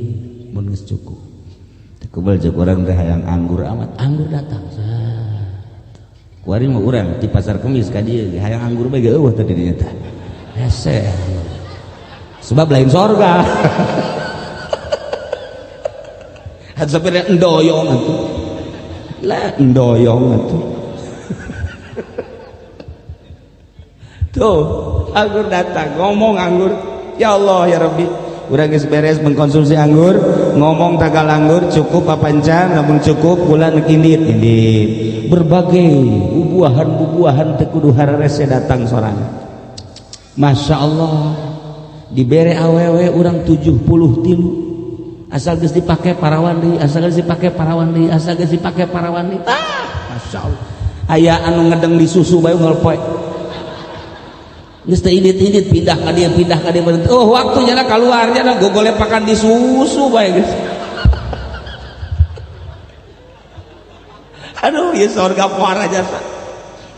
mun geus cukup. Teu kebel jeung urang teh hayang anggur amat, anggur datang. Zet. Kuari mah urang di pasar Kemis ka dieu hayang anggur bae ge eueuh teh di dinya teh. Hese. Sebab lain sorga. Sampai endoyong atuh. Lah ndoyong atuh. Tuh, anggur datang ngomong anggur, ya Allah ya Rabbi, urang geus beres mengkonsumsi anggur, ngomong tagal anggur cukup apa encan, lamun cukup kula nu indit indit. Berbagai bubuahan-bubuahan teu kudu hararese datang sorangan. Masya Allah, dibere awewe urang 73. Asal geus dipake parawan deui, asal geus dipake parawan deui, asal geus dipake parawan deui. Ah, Masya Allah. Aya anu ngedeng di susu bae unggal poe. Geus teu indit-indit pindah ka dieu, pindah ka dieu. Oh, waktunya lah keluarnya lah gogolepakan di susu bae geus. Aduh, ieu sorga puara jasa.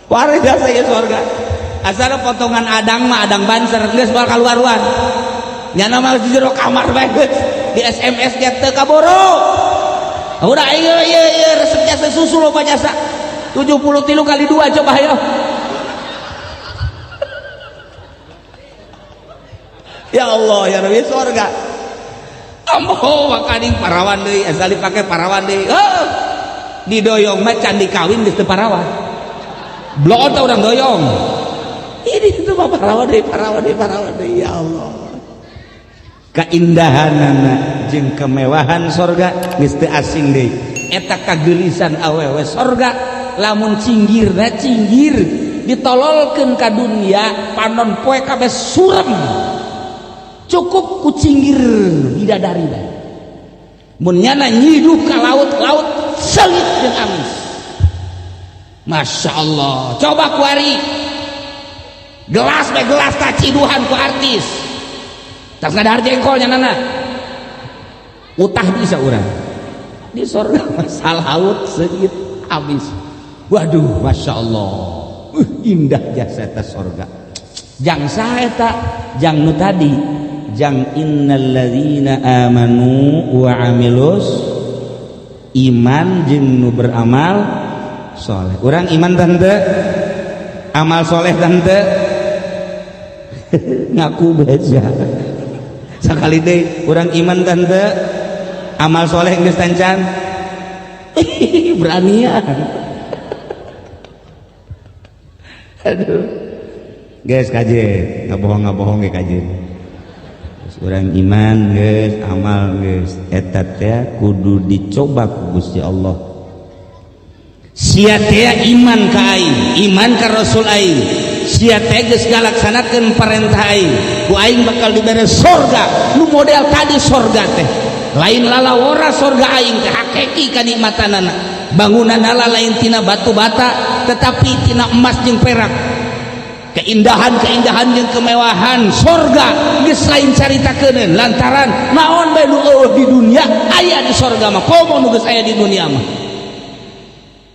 Puara jasa ieu sorga. Asal potongan adang mah adang banser geus bakal keluar-luar. Nyana mah di jero kamar bae geus. Di SMS ge teu kaboro. Udah ieu ieu ieu resep jasa susu loba jasa. 73 kali 2 coba ayo. Ya Allah ya Rabbi sorga. Ambo makaning parawan deui asal dipake parawan deui. Heuh. Didoyong mah can dikawin geus teu parawan. Bloon teh urang doyong. Ini itu mah parawan deui, parawan deui, parawan deui ya Allah. Keindahanana jeung kemewahan sorga geus teu asing deui. Eta kageulisan awewe sorga lamun cinggirna cinggir ditololkeun ka dunia panon poe kabeh surem. Cukup ku cinggir bidadari bae. Mun nyana nyiduh ka laut-laut seungit jeung amis. Masya Allah. Coba kuari gelas bae gelas tak ciduhan ku artis. Tas ngadahar jengkolnya nana. Utah bisa urang. Di sorga masalah laut seungit amis. Waduh, Masya Allah. Indah jasa eta sorga. Jang saha eta? Jang nu tadi. Jang innalladzina amanu wa amilus iman jeung nu beramal soleh. Urang iman tante, amal soleh tante. Ngaku beja. Sakali deui urang iman tante, amal soleh geus tancan. Beranian. Aduh. Guys kaje, ngabohong-ngabohong ge kaje. Urang iman geus, amal geus, eta teh kudu dicoba ku Gusti Allah. Sia teh iman ka aing, iman ka Rasul aing. Sia teh geus ngalaksanakeun parentah aing. Ku aing bakal dibere sorga. Nu model tadi sorga teh. Lain lalawora sorga aing teh hakiki kanikmatanana. Bangunanana lain tina batu bata tetapi tina emas jeung perak. Keindahan-keindahan jeung kemewahan sorga geus lain caritakeun lantaran naon bae nu eueuh di dunia aya di sorga mah. Komo nu geus aya di dunia mah.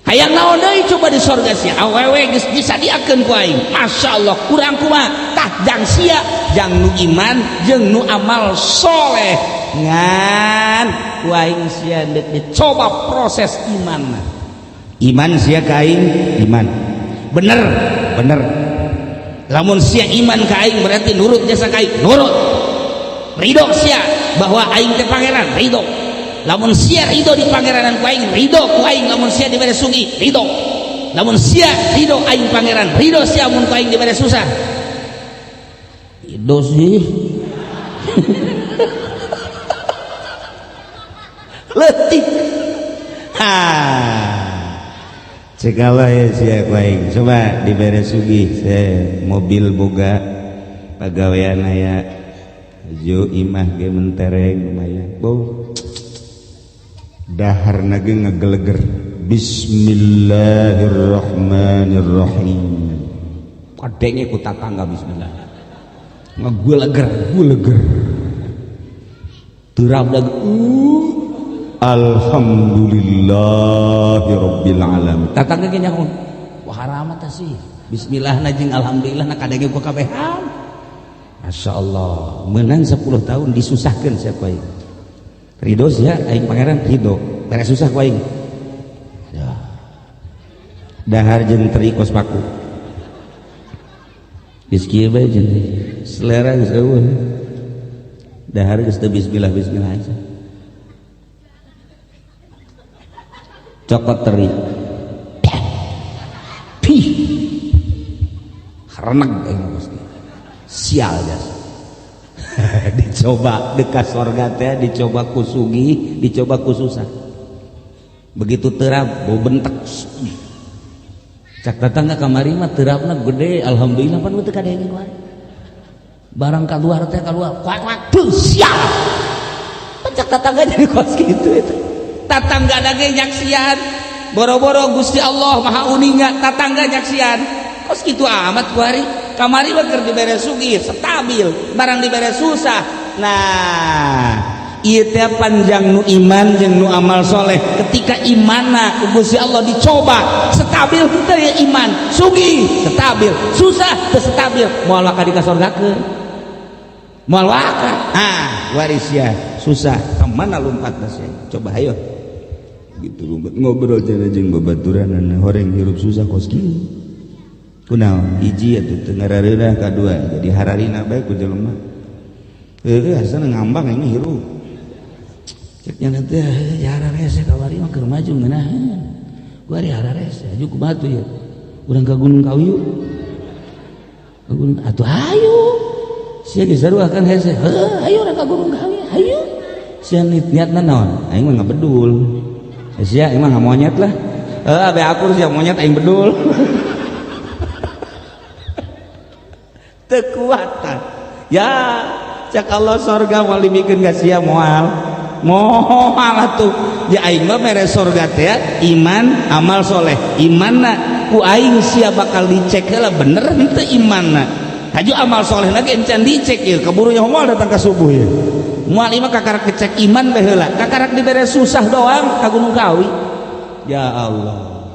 Hayang naon deui coba di sorga sia awewe geus disadiakeun ku aing. Masya Allah kurang kumaha tah jang sia jang nu iman jeung nu amal soleh ngan ku aing sia deuk dicoba proses iman. Iman sia ka aing iman. Bener bener. Lamun sia iman ka aing berarti nurut jasa ka aing nurut. Ridho sia bahwa aing teh pangeran ridho. Lamun sia ridho di pangeranan ku aing ridho ku aing. Lamun sia dibere sugih ridho. Lamun sia ridho aing pangeran ridho sia mun ku aing dibere susah ridho sih. Leutik. Ha cek Allah ya sia ku aing coba dibere sugih mobil boga pagawean aya jo imah ge mentereng lumayan bau daharna ge ngegeleger. Bismillahirrahmanirrahim. Kadenge ku tatangga bismillah ngegeleger geleger terap dag alhamdulillahirabbil alamin. Tatangga ge nyaho wah haramat sih bismillah na jeung alhamdulillah na kadenge ku kabehan. Masya Allah menang 10 tahun disusahkeun sia ku aing. Ridho sia aing pangeran ridho beres susah ku aing. Ya. Dahar jeung teri kos paku. Geus kieu bae jeung selera geus eueuh. Dahar geus teu bismillah bismillah aja. Cokot teri. Pih. Reneg aing Gusti. Sial jas. Dicoba dekat sorga teh, dicoba ku sugih, dicoba ku susah. Begitu terap bau bentek. Cak tetangga kamari mah terapna gede, alhamdulillah pan teu kadenge kuari. Barang keluar teh keluar kuak kuak tuh sial. Cak tetangga jadi kos kitu eta. Tatangga ge nyaksian. Boro-boro Gusti Allah Maha uninga tatangga nyaksian. Kos kitu amat kuari. Kamari mah keur dibere sugih, stabil, barang dibere susah. Nah, ieu teh panjang nu iman jeung nu amal soleh. Ketika imanna ku Gusti Allah dicoba, stabil teu ya iman, sugih stabil, susah teu stabil, moal waka dikasorgakeun. Moal waka. Ah, waris ya, susah. Ka mana lompatna sia? Coba ayo. Gitu lompat ngobrol cenah jeung babaturanna horeng hirup susah kos kieu. Kunaon hiji atuh teu ngarareunah kadua jadi hararina bae ku jelema. Heueuh asana ngambang aing hirup. Cek nya teh ya hararese kamari mah keur maju ngeunaheun. Kuari hararese aju kumaha tuh ya. Urang ka Gunung Kawi yuk. Ka gunung atuh hayu. Sia ge sarua kan hese. Heuh hayu urang ka Gunung Kawi hayu. Sia niatna naon? Aing mah ngabedul. Sia aing mah ngamonyet lah. Heuh abe akur sia monyet aing bedul. Kekuatan ya cak Allah sorga moal dimikeun ka sia moal moal atuh ya aing mah mere sorga teh iman amal soleh imanna ku aing sia bakal dicek heula bener henteu imanna haju amal soleh lagi encan dicek ieu keburu nya moal datang ka subuh ieu moal ieu mah kakarak dicek iman bae heula kakarak dibere susah doang ka Gunung Kawi ya Allah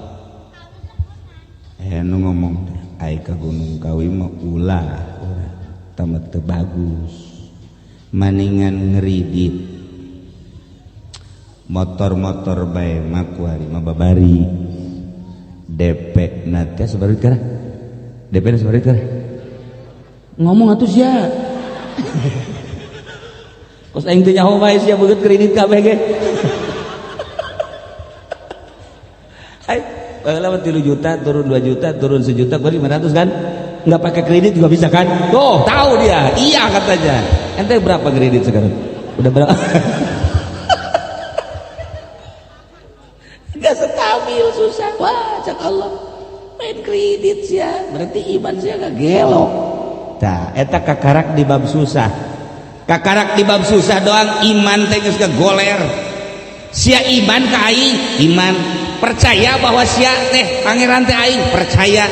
aya nu ngomong ai ka Gunung Kawi mah ulah tamat teu bagus maningan ngeridit motor-motor bae mah kuari mah babari DP na teh sabaraha duit kana DP na sabaraha duit kana ngomong atuh sia kos aing teu nyaho bae sia beungeut kredit kabeh ge hai baheula mah 3 juta turun 2 juta turun 1 juta gua 500 kan nggak pakai kredit juga bisa kan tuh tahu dia iya katanya ente berapa kredit sekarang udah berapa nggak stabil susah wah cak Allah main kredit sia berarti iman sia gak gelok tah eta kakarak di bab susah kakarak di bab susah doang iman teh geus goler sia iman ka aing iman percaya bahwa sia teh pangeran teh aing percaya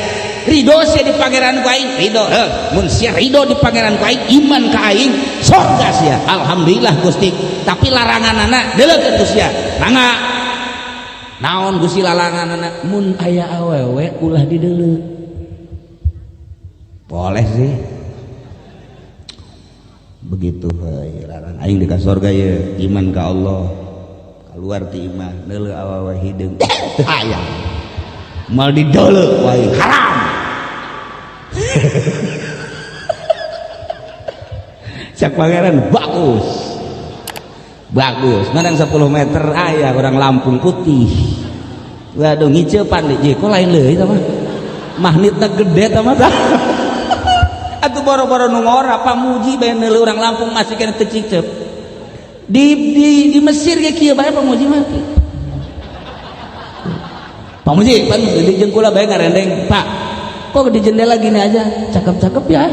ridho sia di pangeran ku aing ridho heuh mun sia ridho di pangeran ku aing iman ka aing sorga sia alhamdulillah Gusti tapi laranganana deuleukeun ku sia mangga naon Gusti laranganana mun aya awewe ulah dideuleu boleh sih begitu heuy larang aing di ka sorga ye iman ka Allah keluar ti imah neuleuh awewe hideung hayang mal dideuleu wae haram cak pangeran bagus bagus menang 10 meter aya orang Lampung putih waduh ngiceupan deui kok lain leuy tah mah magnetna gede tah mah atuh boro-boro nu ngora pamuji bae neuleuh urang Lampung masih kena teu ciceup di Mesir ge kieu bae pamuji mah pamuji pan di jeung kula bae ngarendeng Pak kok di jendela gini aja cakep-cakep ya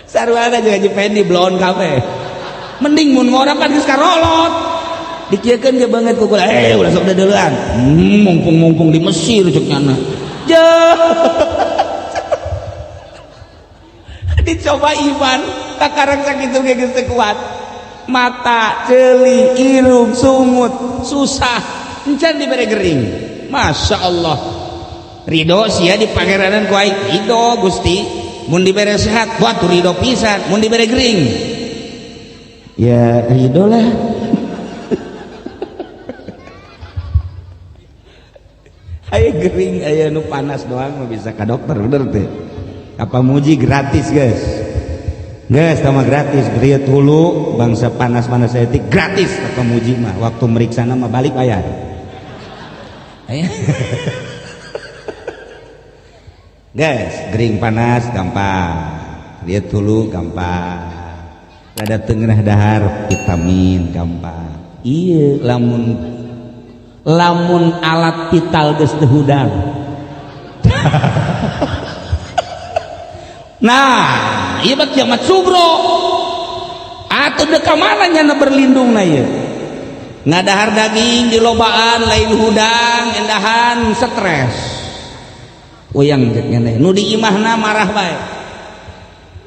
sarwana jeung Haji Pendi blon kabeh mending mun ngora pan geus karolot dikieukeun ge beungeut ku kula ulah sok deudeulean mumpung-mumpung di Mesir cek nyana jeuh dicoba iman kakarang sakitu ge geus teu kuat mata ceuli irung sungut susah encan dibere gering Masya Allah ridho sia di pangeranan ku aing ridho Gusti mun dibere sehat buat ridho pisan mun dibere gering ya ridho lah aya gering aya nu panas doang mah bisa ka dokter bener teh apa muji gratis guys Geus tah mah gratis rieu hulu bangsa panas-panas etik gratis ka pemuji mah waktu meriksana mah balik bayar. Guys, gering panas gampang. Rieu hulu gampang. Rada teu dahar vitamin gampang. Ieu lamun lamun alat vital geus teu hudang. Nah, ieu mah kiamat sugro. Atuh deuk ka mana nyana berlindung na ieu? Ngadahar daging di lobaan lain hudang endahan stres. Uyang cek ngene, nu di imahna marah bae.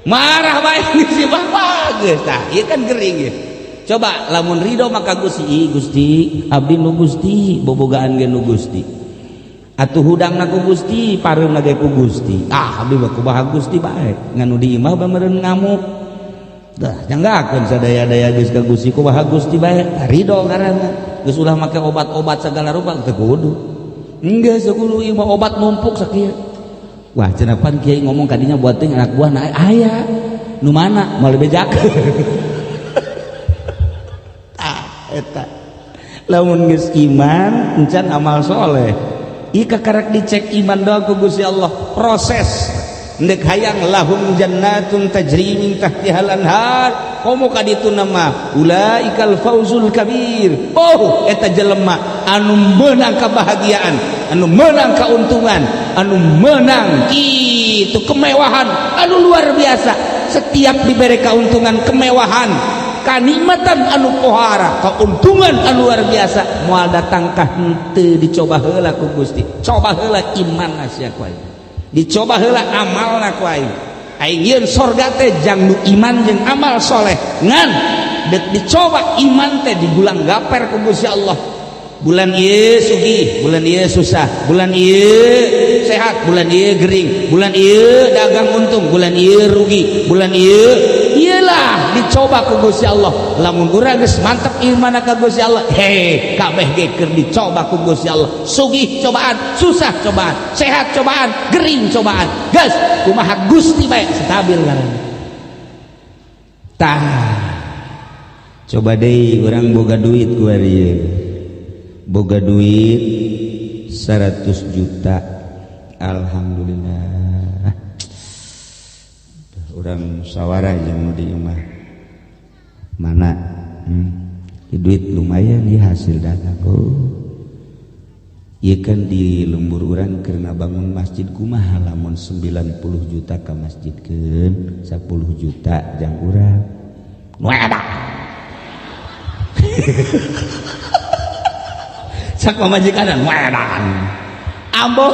Marah bae si bapak geus tah, ieu kan gering ieu. Coba lamun ridho maka Gusti, Gusti abdi nu Gusti, bobogaan ge nu Gusti. Atuh hudangna ku Gusti, pareumna ge ku Gusti. Ah, abdi mah kumaha Gusti bae. Ngan nu di imah bameureun ngamuk. Dah, nyanggakeun sadaya-daya geus ka Gusti kumaha Gusti bae. Ridho ngaranna. Geus ulah make obat-obat segala rupa teu kudu. Geus kudu ieu mah obat numpuk sakieu. Wah, cenah pan kiai ngomong kadinya buat teuing anak buah na aya. Nu mana moal bejakeun. Tah eta. Lamun geus iman encan amal soleh. Ika karak dicek iman doa ku Gusti Allah proses ndek hayang lahum jannatun tajri min tahtihal anhar komo ka ditu nama ulaikal fauzul kabir. Oh eta jelema anu meunang kebahagiaan, anu meunang keuntungan, anu meunang kitu kemewahan anu luar biasa. Setiap diberi keuntungan kemewahan kanikmatan anu pohara keuntungan anu luar biasa moal datang ka henteu dicoba heula ku Gusti. Coba heula iman sia ku aing, dicoba heula amalna ku aing. Aing yeun sorga teh jang nu iman jeung amal soleh ngan deuk dicoba iman teh digulang gaper ku Gusti Allah. Bulan ieu sugih, bulan ieu susah, bulan ieu sehat, bulan ieu gering, bulan ieu dagang untung, bulan ieu rugi, bulan ieu iyalah dicoba ku Gusti Allah. Lamun urang geus mantep iman ka Gusti Allah, heh kabeh ge keur dicoba ku Gusti Allah. Sugih cobaan, susah cobaan, sehat cobaan, gering cobaan. Geus kumaha Gusti bae stabil ngaranna. Tah coba deui urang boga duit ku ieu. Boga duit 100 juta, alhamdulillah. Orang musyawarah jeung di imah mana duit lumayan ya hasil dagang. Oh ieu kan di lembur urang keur bangun masjid kumaha lamun 90 juta ka masjidkeun 10 juta jang urang nu eta. Sak pamajikan wedan ambo.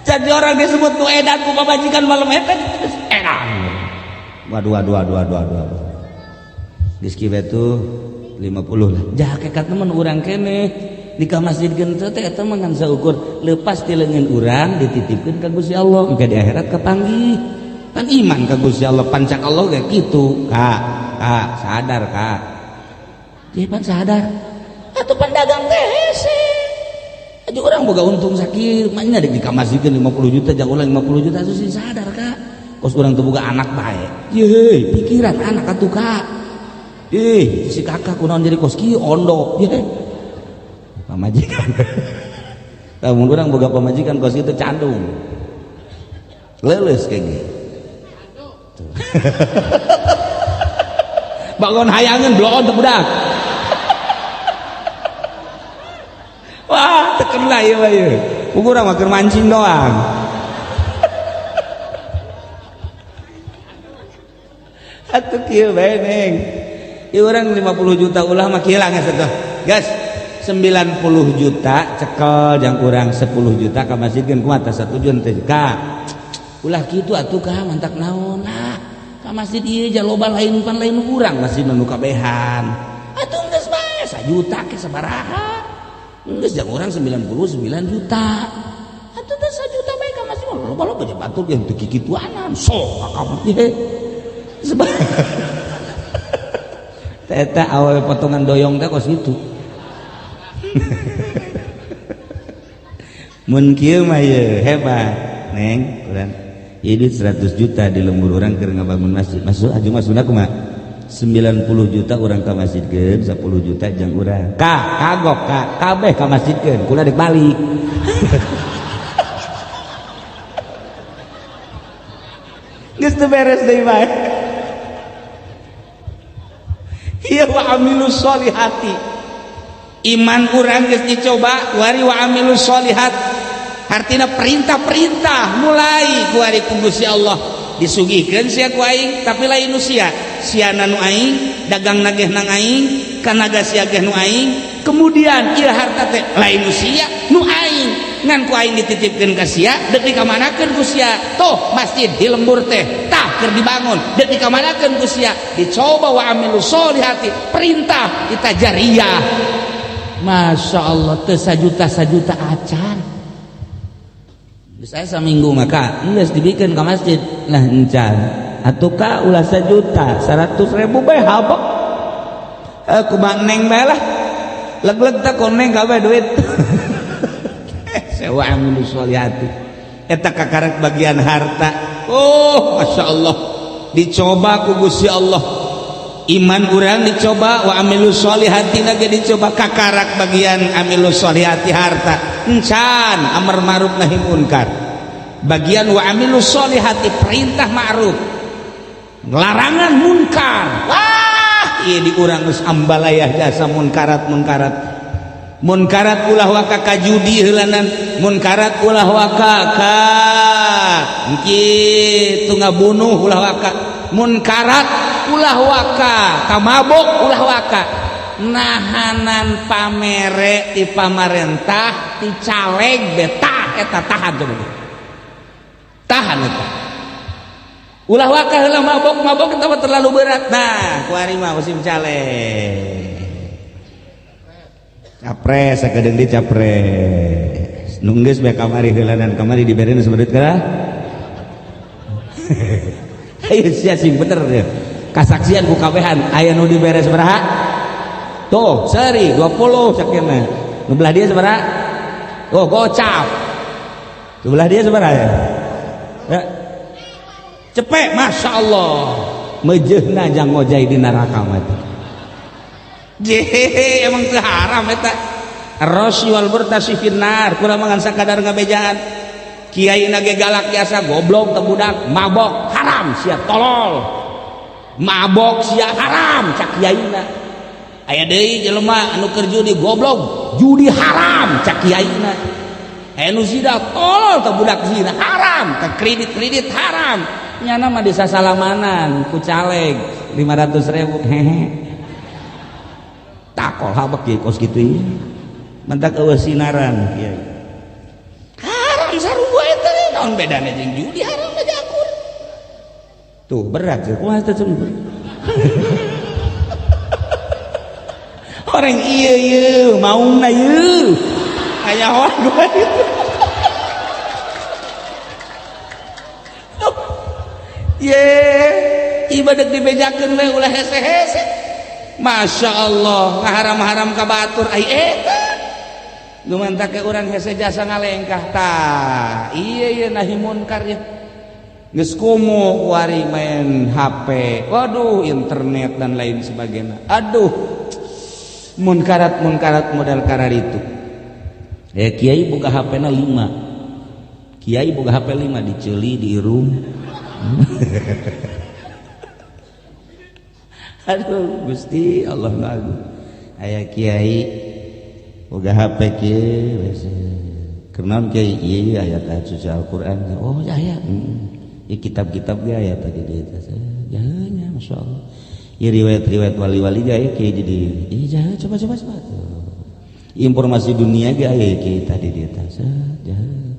Jadi orang disebut nu edan ku pamajikan malam eta edan. Waduh waduh waduh waduh waduh. Geus kieu tuh 50 lah. Jah hakikat mah urang keneh di ka masjid teh eta mah ngan saukur leupas ti leungeun urang dititipkeun ka Gusti Allah engke di akhirat kapanggih. Kan iman ka Gusti Allah pancak Allah ge kitu. Kak, kak sadar kak. Jadi pan sadar atuh pan dagang teh hese. Aja orang boga untung sakit, maknya dek dikamasikeun 50 juta jang ulang 50 juta atuh sih sadar kak. Kos urang teu boga anak bae. Ye, pikiran anak atuh kak. Ih, si kakak kunaon jadi kos kieu ondo. Ye. Pamajikan. Lamun urang boga pamajikan kos kitu candung. Leuleus kayak gitu. Bangun hayangan bloon teu budak. Wah, terkena ieu mah ieu. Urang mah keur mancing doang. Atuh kieu bae neng. Ieu urang 50 juta ulah mah kieu lah geus atuh. Geus 90 juta cekel jang urang 10 juta ka masjid keun kumaha tah satujuan teh ka. Ulah kitu atuh ka mantak naon lah. Ka masjid ieu ja loba lain pan lain urang masjid nu kabehan. Atuh geus bae 1 juta ke sabaraha. Geus jang urang 99 juta. Atuh teh 1 juta bae ka masjid loba-loba ja batur ge teu kikituanan. Sok ka kamar. Sebab eta awal potongan doyong teh kos kitu. Mun kieu mah ye hebat neng urang. Ieu duit 100 juta di lembur urang keur ngabangun masjid. Masuk aju masukna kumaha? 90 juta urang ka masjidkeun, 10 juta jang urang. Ka kagok ka kabeh ka masjidkeun, kula dek balik. Geus teu beres deui bae. Ieu wa amilus solihati. Iman urang geus dicoba wari wa amilus solihat. Artina perintah-perintah mulai ku ari ku Gusti Allah disugihkeun sia ku aing tapi lain nu sia, siana nu aing, dagang nageh nang aing, kanaga sia geh nu aing, kemudian ieu harta teh lain nu sia, nu aing, ngan ku aing dititipkeun ka sia, deuk dikamanakeun ku sia. Tuh masjid di lembur teh tah keur dibangun, deuk dikamanakeun ku sia. Dicoba wa amilus solihati, perintah kita jariah. Masya Allah teu sajuta-sajuta acan. Saya seminggu maka geus dibikeun ka masjid lah encan atuh ka ulah sajuta 100 ribu bae habek kumaha neng bae lah leg-leg teh koneng kabeh duit. Sewa amilus solihati eta kakarek bagian harta. Oh Masya Allah dicoba ku Gusti Allah, iman urang dicoba wa amilus solihati ge dicoba kakarak bagian amilus solihati harta encan amar ma'ruf nahi munkar, bagian wa amilus solihati perintah ma'ruf larangan munkar. Wah ieu di urang geus ambalayah jasa munkarat munkarat munkarat ulah waka ka judi heulanan, munkarat ulah waka ka kitu ngabunuh ulah waka, munkarat ulah waka ka mabok ulah waka, nahanan pamere ti pamarentah ti caleg betah eta tahan coba tahan eta ulah waka heula mabok mabok eta mah terlalu berat. Nah kuari mah musim caleg capres sakedeung di capres nu geus bae kamari heulanan kamari dibereun sebeut kana. Ayo sia sing bener ya kasaksian ku kabehan aya nu dibere sabaraha tuh seri 20 sakena nu belah dia sabaraha oh gocap nu belah dia sabaraha ya? Ya cepek Masya Allah mejehna jang ngojai di neraka mah teh jehe emang teu haram eta rasi wal murtasi finnar kurang mangan sakadar ngabejaan kiai nage galak biasa goblok teu budak mabok haram sia tolol mabok sia haram cak kiaina aya deui jelema anu keur judi goblok judi haram cak kiaina aya nu zina tolol teu budak zina haram ka kredit-kredit haram nyana mah disasalamanan ku caleg 500.000 hehe takol habek kiai kos kitu ieu mentak eueuh sinaran kiai haram sarua eta naon bedana jeung judi haram aja akur tuh berat sih kumaha teh sumber. Orang ieu ieu maungna ieu aya orang gua itu. Ye ibadah dibejakeun we ulah hese-hese. Masya Allah ngaharam-haram ka batur ai eta lumantak ke urang hese jasa ngalengkah tah ieu ieu nahi munkar ieu geus komo wari main HP waduh internet dan lain sebagainya aduh munkarat munkarat modal karar itu kiai boga HP na 5 kiai boga HP 5 diceuli diirung. Aduh Gusti Allah lagu aya kiai boga HP kieu kenaon kiai ieu aya ka cuci Al-Qur'an oh aya ieu kitab-kitab ge aya tadi di eta jaheunya masyaallah ieu riwayat-riwayat wali-wali ge aya kiai jadi ieu jahe coba coba coba informasi dunia ge aya kiai tadi di eta jahe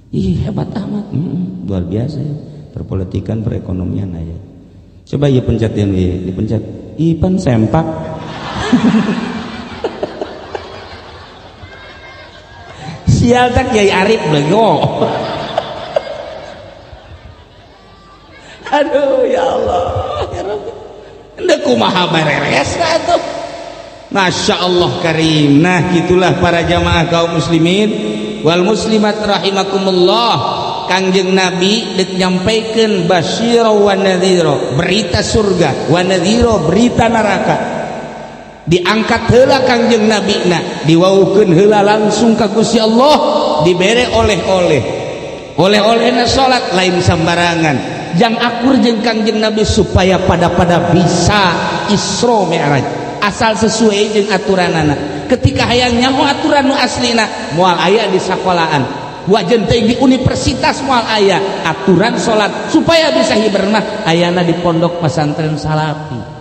ih hebat amat luar biasa ya. Perpolitikan perekonomian aya coba ieu pencet yang ieu dipencet ipan sempak. Sial tak Kiai Arif bego. Aduh ya Allah ya Rabbi henteu kumaha bereres atuh Masya Allah karim. Nah gitulah para jamaah kaum muslimin wal muslimat rahimakumullah. Kangjeng Nabi dek nyampaikan basyira wa nadhira, berita surga, wa nadhira, berita neraka. Diangkat heula Kangjeng Nabi na, diwaukeun heula langsung ka Gusti Allah, dibere oleh-oleh. Oleh-olehna salat lain sambarangan. Jang akur jeung Kangjeng Nabi supaya pada-pada bisa Isra Mi'raj. Asal sesuai jeung aturanana. Ketika hayang nyaho aturan nu aslina, moal aya di sakolahan. Wajen teh di universitas moal aya aturan salat supaya bisa hibernah ayana di pondok pesantren Salafi.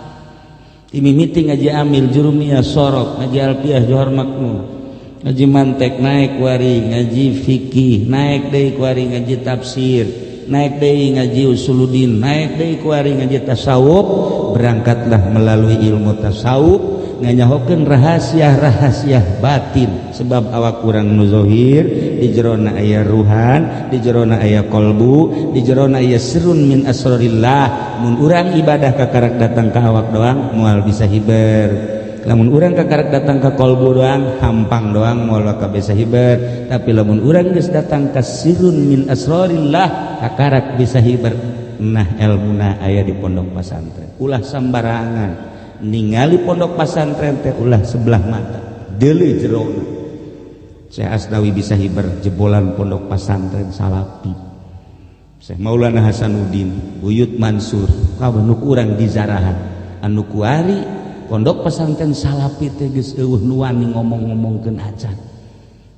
Mimiti ngaji Amil Jurumiyah Sorok, ngaji Alfiah Johor Makmur, ngaji mantek naik wari, ngaji fikih naik deui kuari, ngaji tafsir naik deui, ngaji usuluddin naik deui kuari, ngaji tasawuf. Berangkatlah melalui ilmu tasawuf nganyahokeun rahasia-rahasia batin, sebab awak urang nu zahir di jerona aya ruhan, di jerona aya kolbu, di jerona aya sirrun min asrorillah. Mun urang ibadah kakarak datang ka awak doang, moal bisa hiber. Lamun urang kakarak datang ka kolbu doang, hampang doang, moal bakal bisa hiber. Tapi lamun urang geus datang ka sirrun min asrorillah, kakarak bisa hiber. Nah, ilmuna aya di pondok pesantren. Ulah sambarangan ningali pondok pesantren teh, ulah sebelah mata, deuleu jerona. Syekh Asnawi bisa hiber jebolan pondok pesantren Salafi. Syekh Maulana Hasanuddin, Buyut Mansur, kabeh nu kurang dizarahan. Anu kuari pondok pesantren Salafi teh geus eueuh nu wani ngomong-ngomongkeun acan.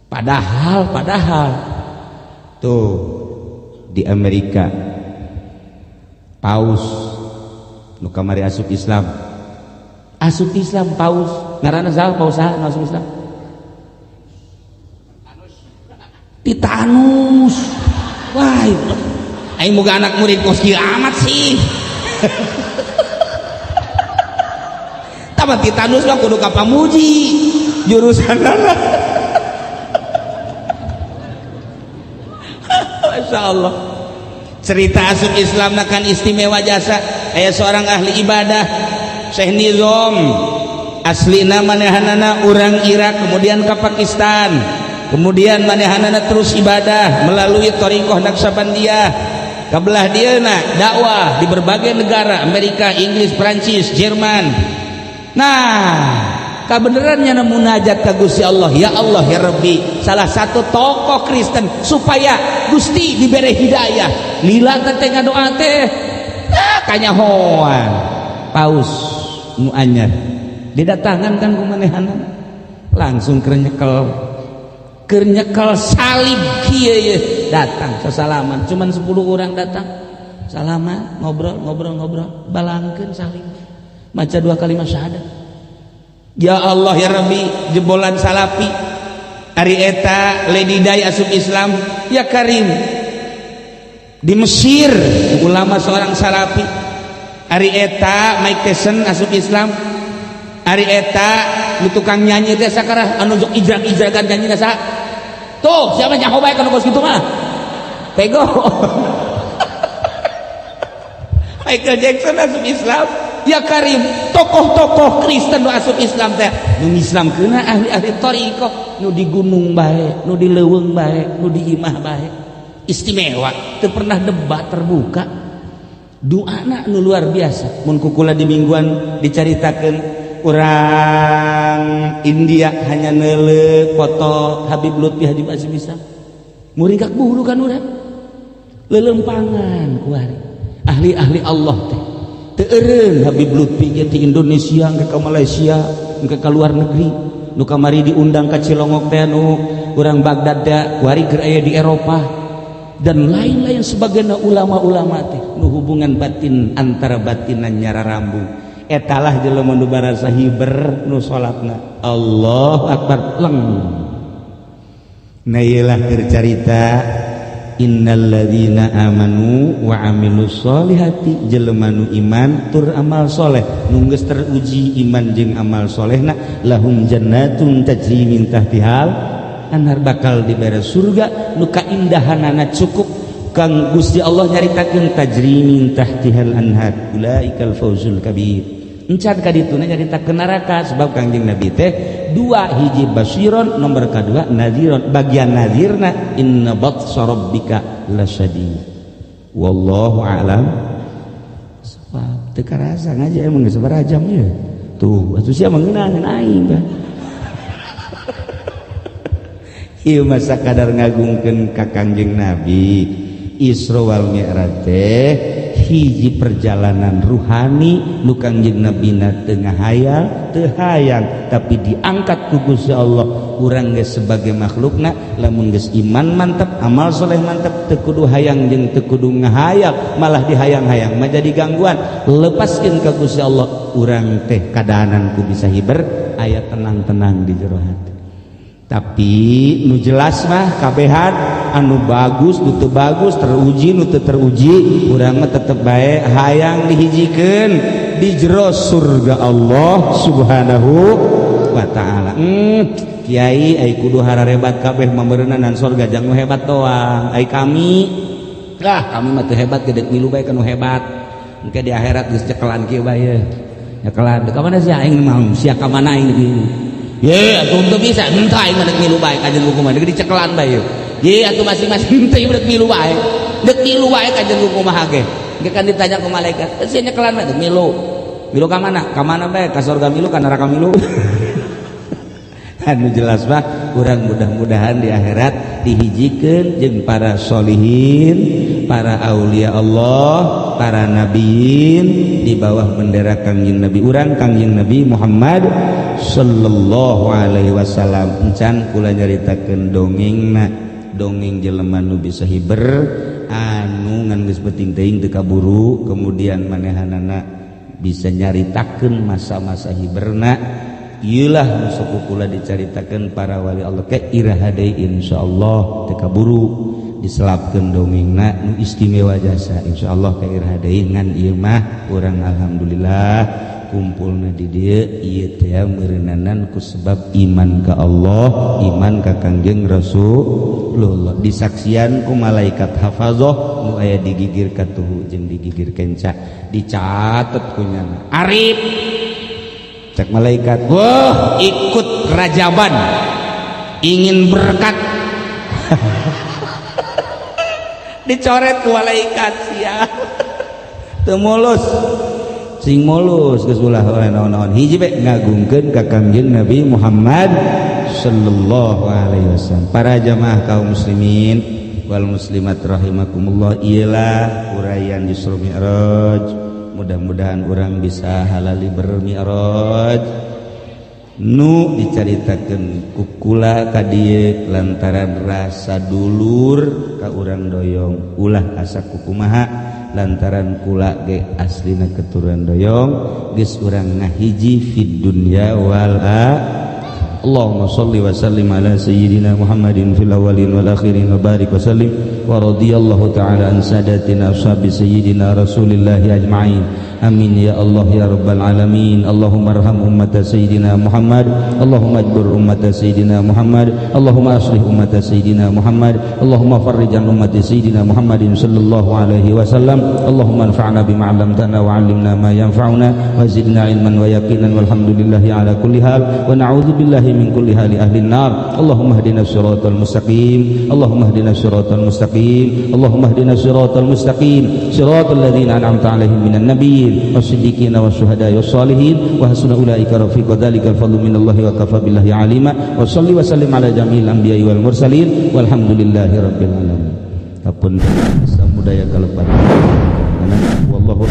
Padahal tuh di Amerika paus nu kamari asup Islam, asup Islam paus ngaranna saha? Paus saha nu asup Islam? Titanus. Wah, aing boga anak murid kos kieu amat sih. Tah Titanus mah kudu ka pamuji jurusanana. Masya Allah. Cerita asup Islam kan istimewa jasa. Aya seorang ahli ibadah, Syekh Nizam, aslina manehanana urang Irak, kemudian ke Pakistan, kemudian manehanana terus ibadah melalui thariqah Naqsyabandiyah. Kabelah dieuna dakwah di berbagai negara, Amerika, Inggris, Prancis, Jerman. Nah, kabenerannya munajat ka Gusti Allah, ya Allah ya Rabbi, salah satu tokoh Kristen supaya Gusti diberi hidayah. Lila teh ngadoa teh kanyahoan paus nu anyar didatangan kan ku manehanana, langsung keur nyekel salib kieu ye, datang sasalaman, cuman 10 orang datang salaman, ngobrol ngobrol ngobrol, balangkeun salib, maca 2 kalimat syahadat. Ya Allah ya Rabbi, jebolan Salafi. Ari eta Lady Di asup Islam, ya Karim. Di Mesir ulama seorang Salafi. Ari eta Mike Tyson asup Islam. Ari eta nu tukang nyanyi teh sakarah anu sok ijrak-ijrakan nyanyi saha? Tuh, siapa nyaho bae kana kos kitu mah? Pego. Michael Jackson asup Islam. Ya Karim, tokoh-tokoh Kristen nu asup Islam teh nu Islam keuna ahli-ahli thariqah, nu di gunung bae, nu di leuweung bae, nu di imah bae. Istimewa, teu pernah debat terbuka. Doana nu luar biasa. Mun kukula di mingguan dicaritakeun urang India hanya neuleuh foto Habib Lutfi Haji Basim bisa. Muringkak bulu kan urang. Lelempangan kuari. Ahli-ahli Allah teh. Teu eureun Habib Lutfi ge ti Indonesia ke Malaysia, ke luar negeri. Nu kamari diundang ka Cilongok teh nu urang Baghdad teh kuari keur aya di Eropa dan lain-lain sebagainya. Ulama-ulama teh nu hubungan batin antara batinan nyararambung. Etalah jelema nu barasa hiber, nu salatna Allahu akbar leng. Nah, ieu keur carita innalladzina amanu wa amilus solihati, jelema nu iman tur amal soleh, nu geus teruji iman jeung amal solehna, lahum jannatun tajri min tahtihal anhar, bakal dibere surga nu kaindahanana cukup Kang Gusti Allah nyaritakeun tajri min tahtihal anhar, ulaikal fawzul kabir. Encan ka dituna nyaritakeun neraka sebab Kangjeng Nabi teh dua hiji basyiron, nomor kadua nadhiron. Bagian nadhirna inna batsa rabbika lasyadid. Wallahu a'lam. Sebab teu karasa ngaji emang geus sabaraha jam ieu. Tuh, atuh sia mengeunaan aing bah. Ieu mah sakadar ngagungkeun ka Kangjeng Nabi. Isra wal Mi'raj teh hiji perjalanan ruhani nu Kangjeng Nabina teu ngahayal, teu hayang, tapi diangkat ku Gusti Allah. Urang geus sebagai makhlukna lamun geus iman mantap, amal soleh mantap, teu kudu hayang jeung teu kudu ngahayal, malah dihayang-hayang mah jadi gangguan. Lepaskeun ka Gusti Allah, urang teh kadahanan ku bisa hiber, aya tenang-tenang di jero hati. Tapi nu jelas mah kabehan anu bagus nu teu bagus, teruji nu teu teruji, urang mah tetep bae hayang dihijikeun di jero surga Allah Subhanahu wa taala. Kiai ai kudu hararebat kabeh mameureunnan surga jang nu hebat doang. Ai kami lah kami mah teu hebat gede milu bae ka nu hebat. Engke di akhirat geus cekelan kieu bae. Nyekelan ka mana sia aing mah sia ka mana aing deui. Ye atuh teu bisa henteu aing mah deuk milu bae kajen kumaha deuk dicekelan bae. Ye atuh masing-masing henteu deuk milu bae. Deuk milu bae kajen kumaha ge. Engke kan ditanya ku malaikat, sia nyekelan bae deuk milu. Milu ka mana? Ka mana bae? Ka surga milu ka neraka milu. Anu jelas mah urang mudah-mudahan di akhirat dihijikeun jeung para solihin, para aulia Allah, para nabiin di bawah bendera Kangjeng Nabi urang Kangjeng Nabi Muhammad sallallahu alaihi wasallam. Encan kula nyaritakeun dongengna, dongeng jelema nu bisa hiber anu ngan geus penting teuing teu kaburu, kemudian manehanana bisa nyaritakeun masa-masa hiberna. Iyalah nu sok kula dicaritakeun para wali Allah ke iraha deui insyaallah teu kaburu diselapkeun dongengna nu istimewa jasa insyaallah ke iraha deui. Ngan ieu mah urang alhamdulillah kumpulna di dieu ieu teh meureunanan ku sebab iman ka Allah, iman ka Kangjeng Rasulullah, disaksian ku malaikat hafazah nu aya di gigir katuhu jeung di gigir kenca, dicatet ku nyana arif. Cek malaikat, wah ikut rajaban ingin berkat. Dicoret ku malaikat sia teu mulus sing mulus geus ulah naon-naon hiji bae ngagungkeun ka Kangjeng Nabi Muhammad sallallahu alaihi wasallam. Para jamaah kaum muslimin wal muslimat rahimakumullah, iyalah uraian Isra Mi'raj. Mudah-mudahan orang bisa halali bermi'raj nu dicaritakeun kukula ka dieu lantaran rasa dulur ka urang doyong, ulah asa kukumaha lantaran kula ge aslina keturunan doyong, geus urang ngahiji fid dunya wal akhirah. Allahumma salli wa sallim ala sayyidina Muhammadin fil awwalin wal akhirin wa barik wa sallim wa radiyallahu ta'ala an sadatina ashabi sayyidina Rasulillahi ajma'in. Amin ya Allah ya rabbal alamin. Allahumma arham ummata sayyidina Muhammad, Allahumma ajbur ummata sayyidina Muhammad, Allahumma aslih ummata sayyidina Muhammad, Allahumma farrij an ummati sayyidina Muhammadin sallallahu alaihi wasallam. Allahumma anfa'na bima 'allamtana wa 'allimna ma yanfa'una wa zidna ilman wa yaqinan, walhamdulillahi ala kulli hal wa na'udzu billahi min kulli hali ahli an-nar. Allahumma ihdina siratal mustaqim, Allahumma ihdina siratal mustaqim, Allahumma ihdina siratal mustaqim, siratal ladzina an'amta 'alaihim minan nabiyyin was-siddiqina wasyuhada'i wassalihin wa hasuna ulaika rafiqa. Dzalikal fadlu minallahi wa kafa billahi alima. Wa salli wa sallim ala jami'il anbiya'i wal mursalin walhamdulillahi rabbil alamin. Kapun samudaya kalepat. Wallahu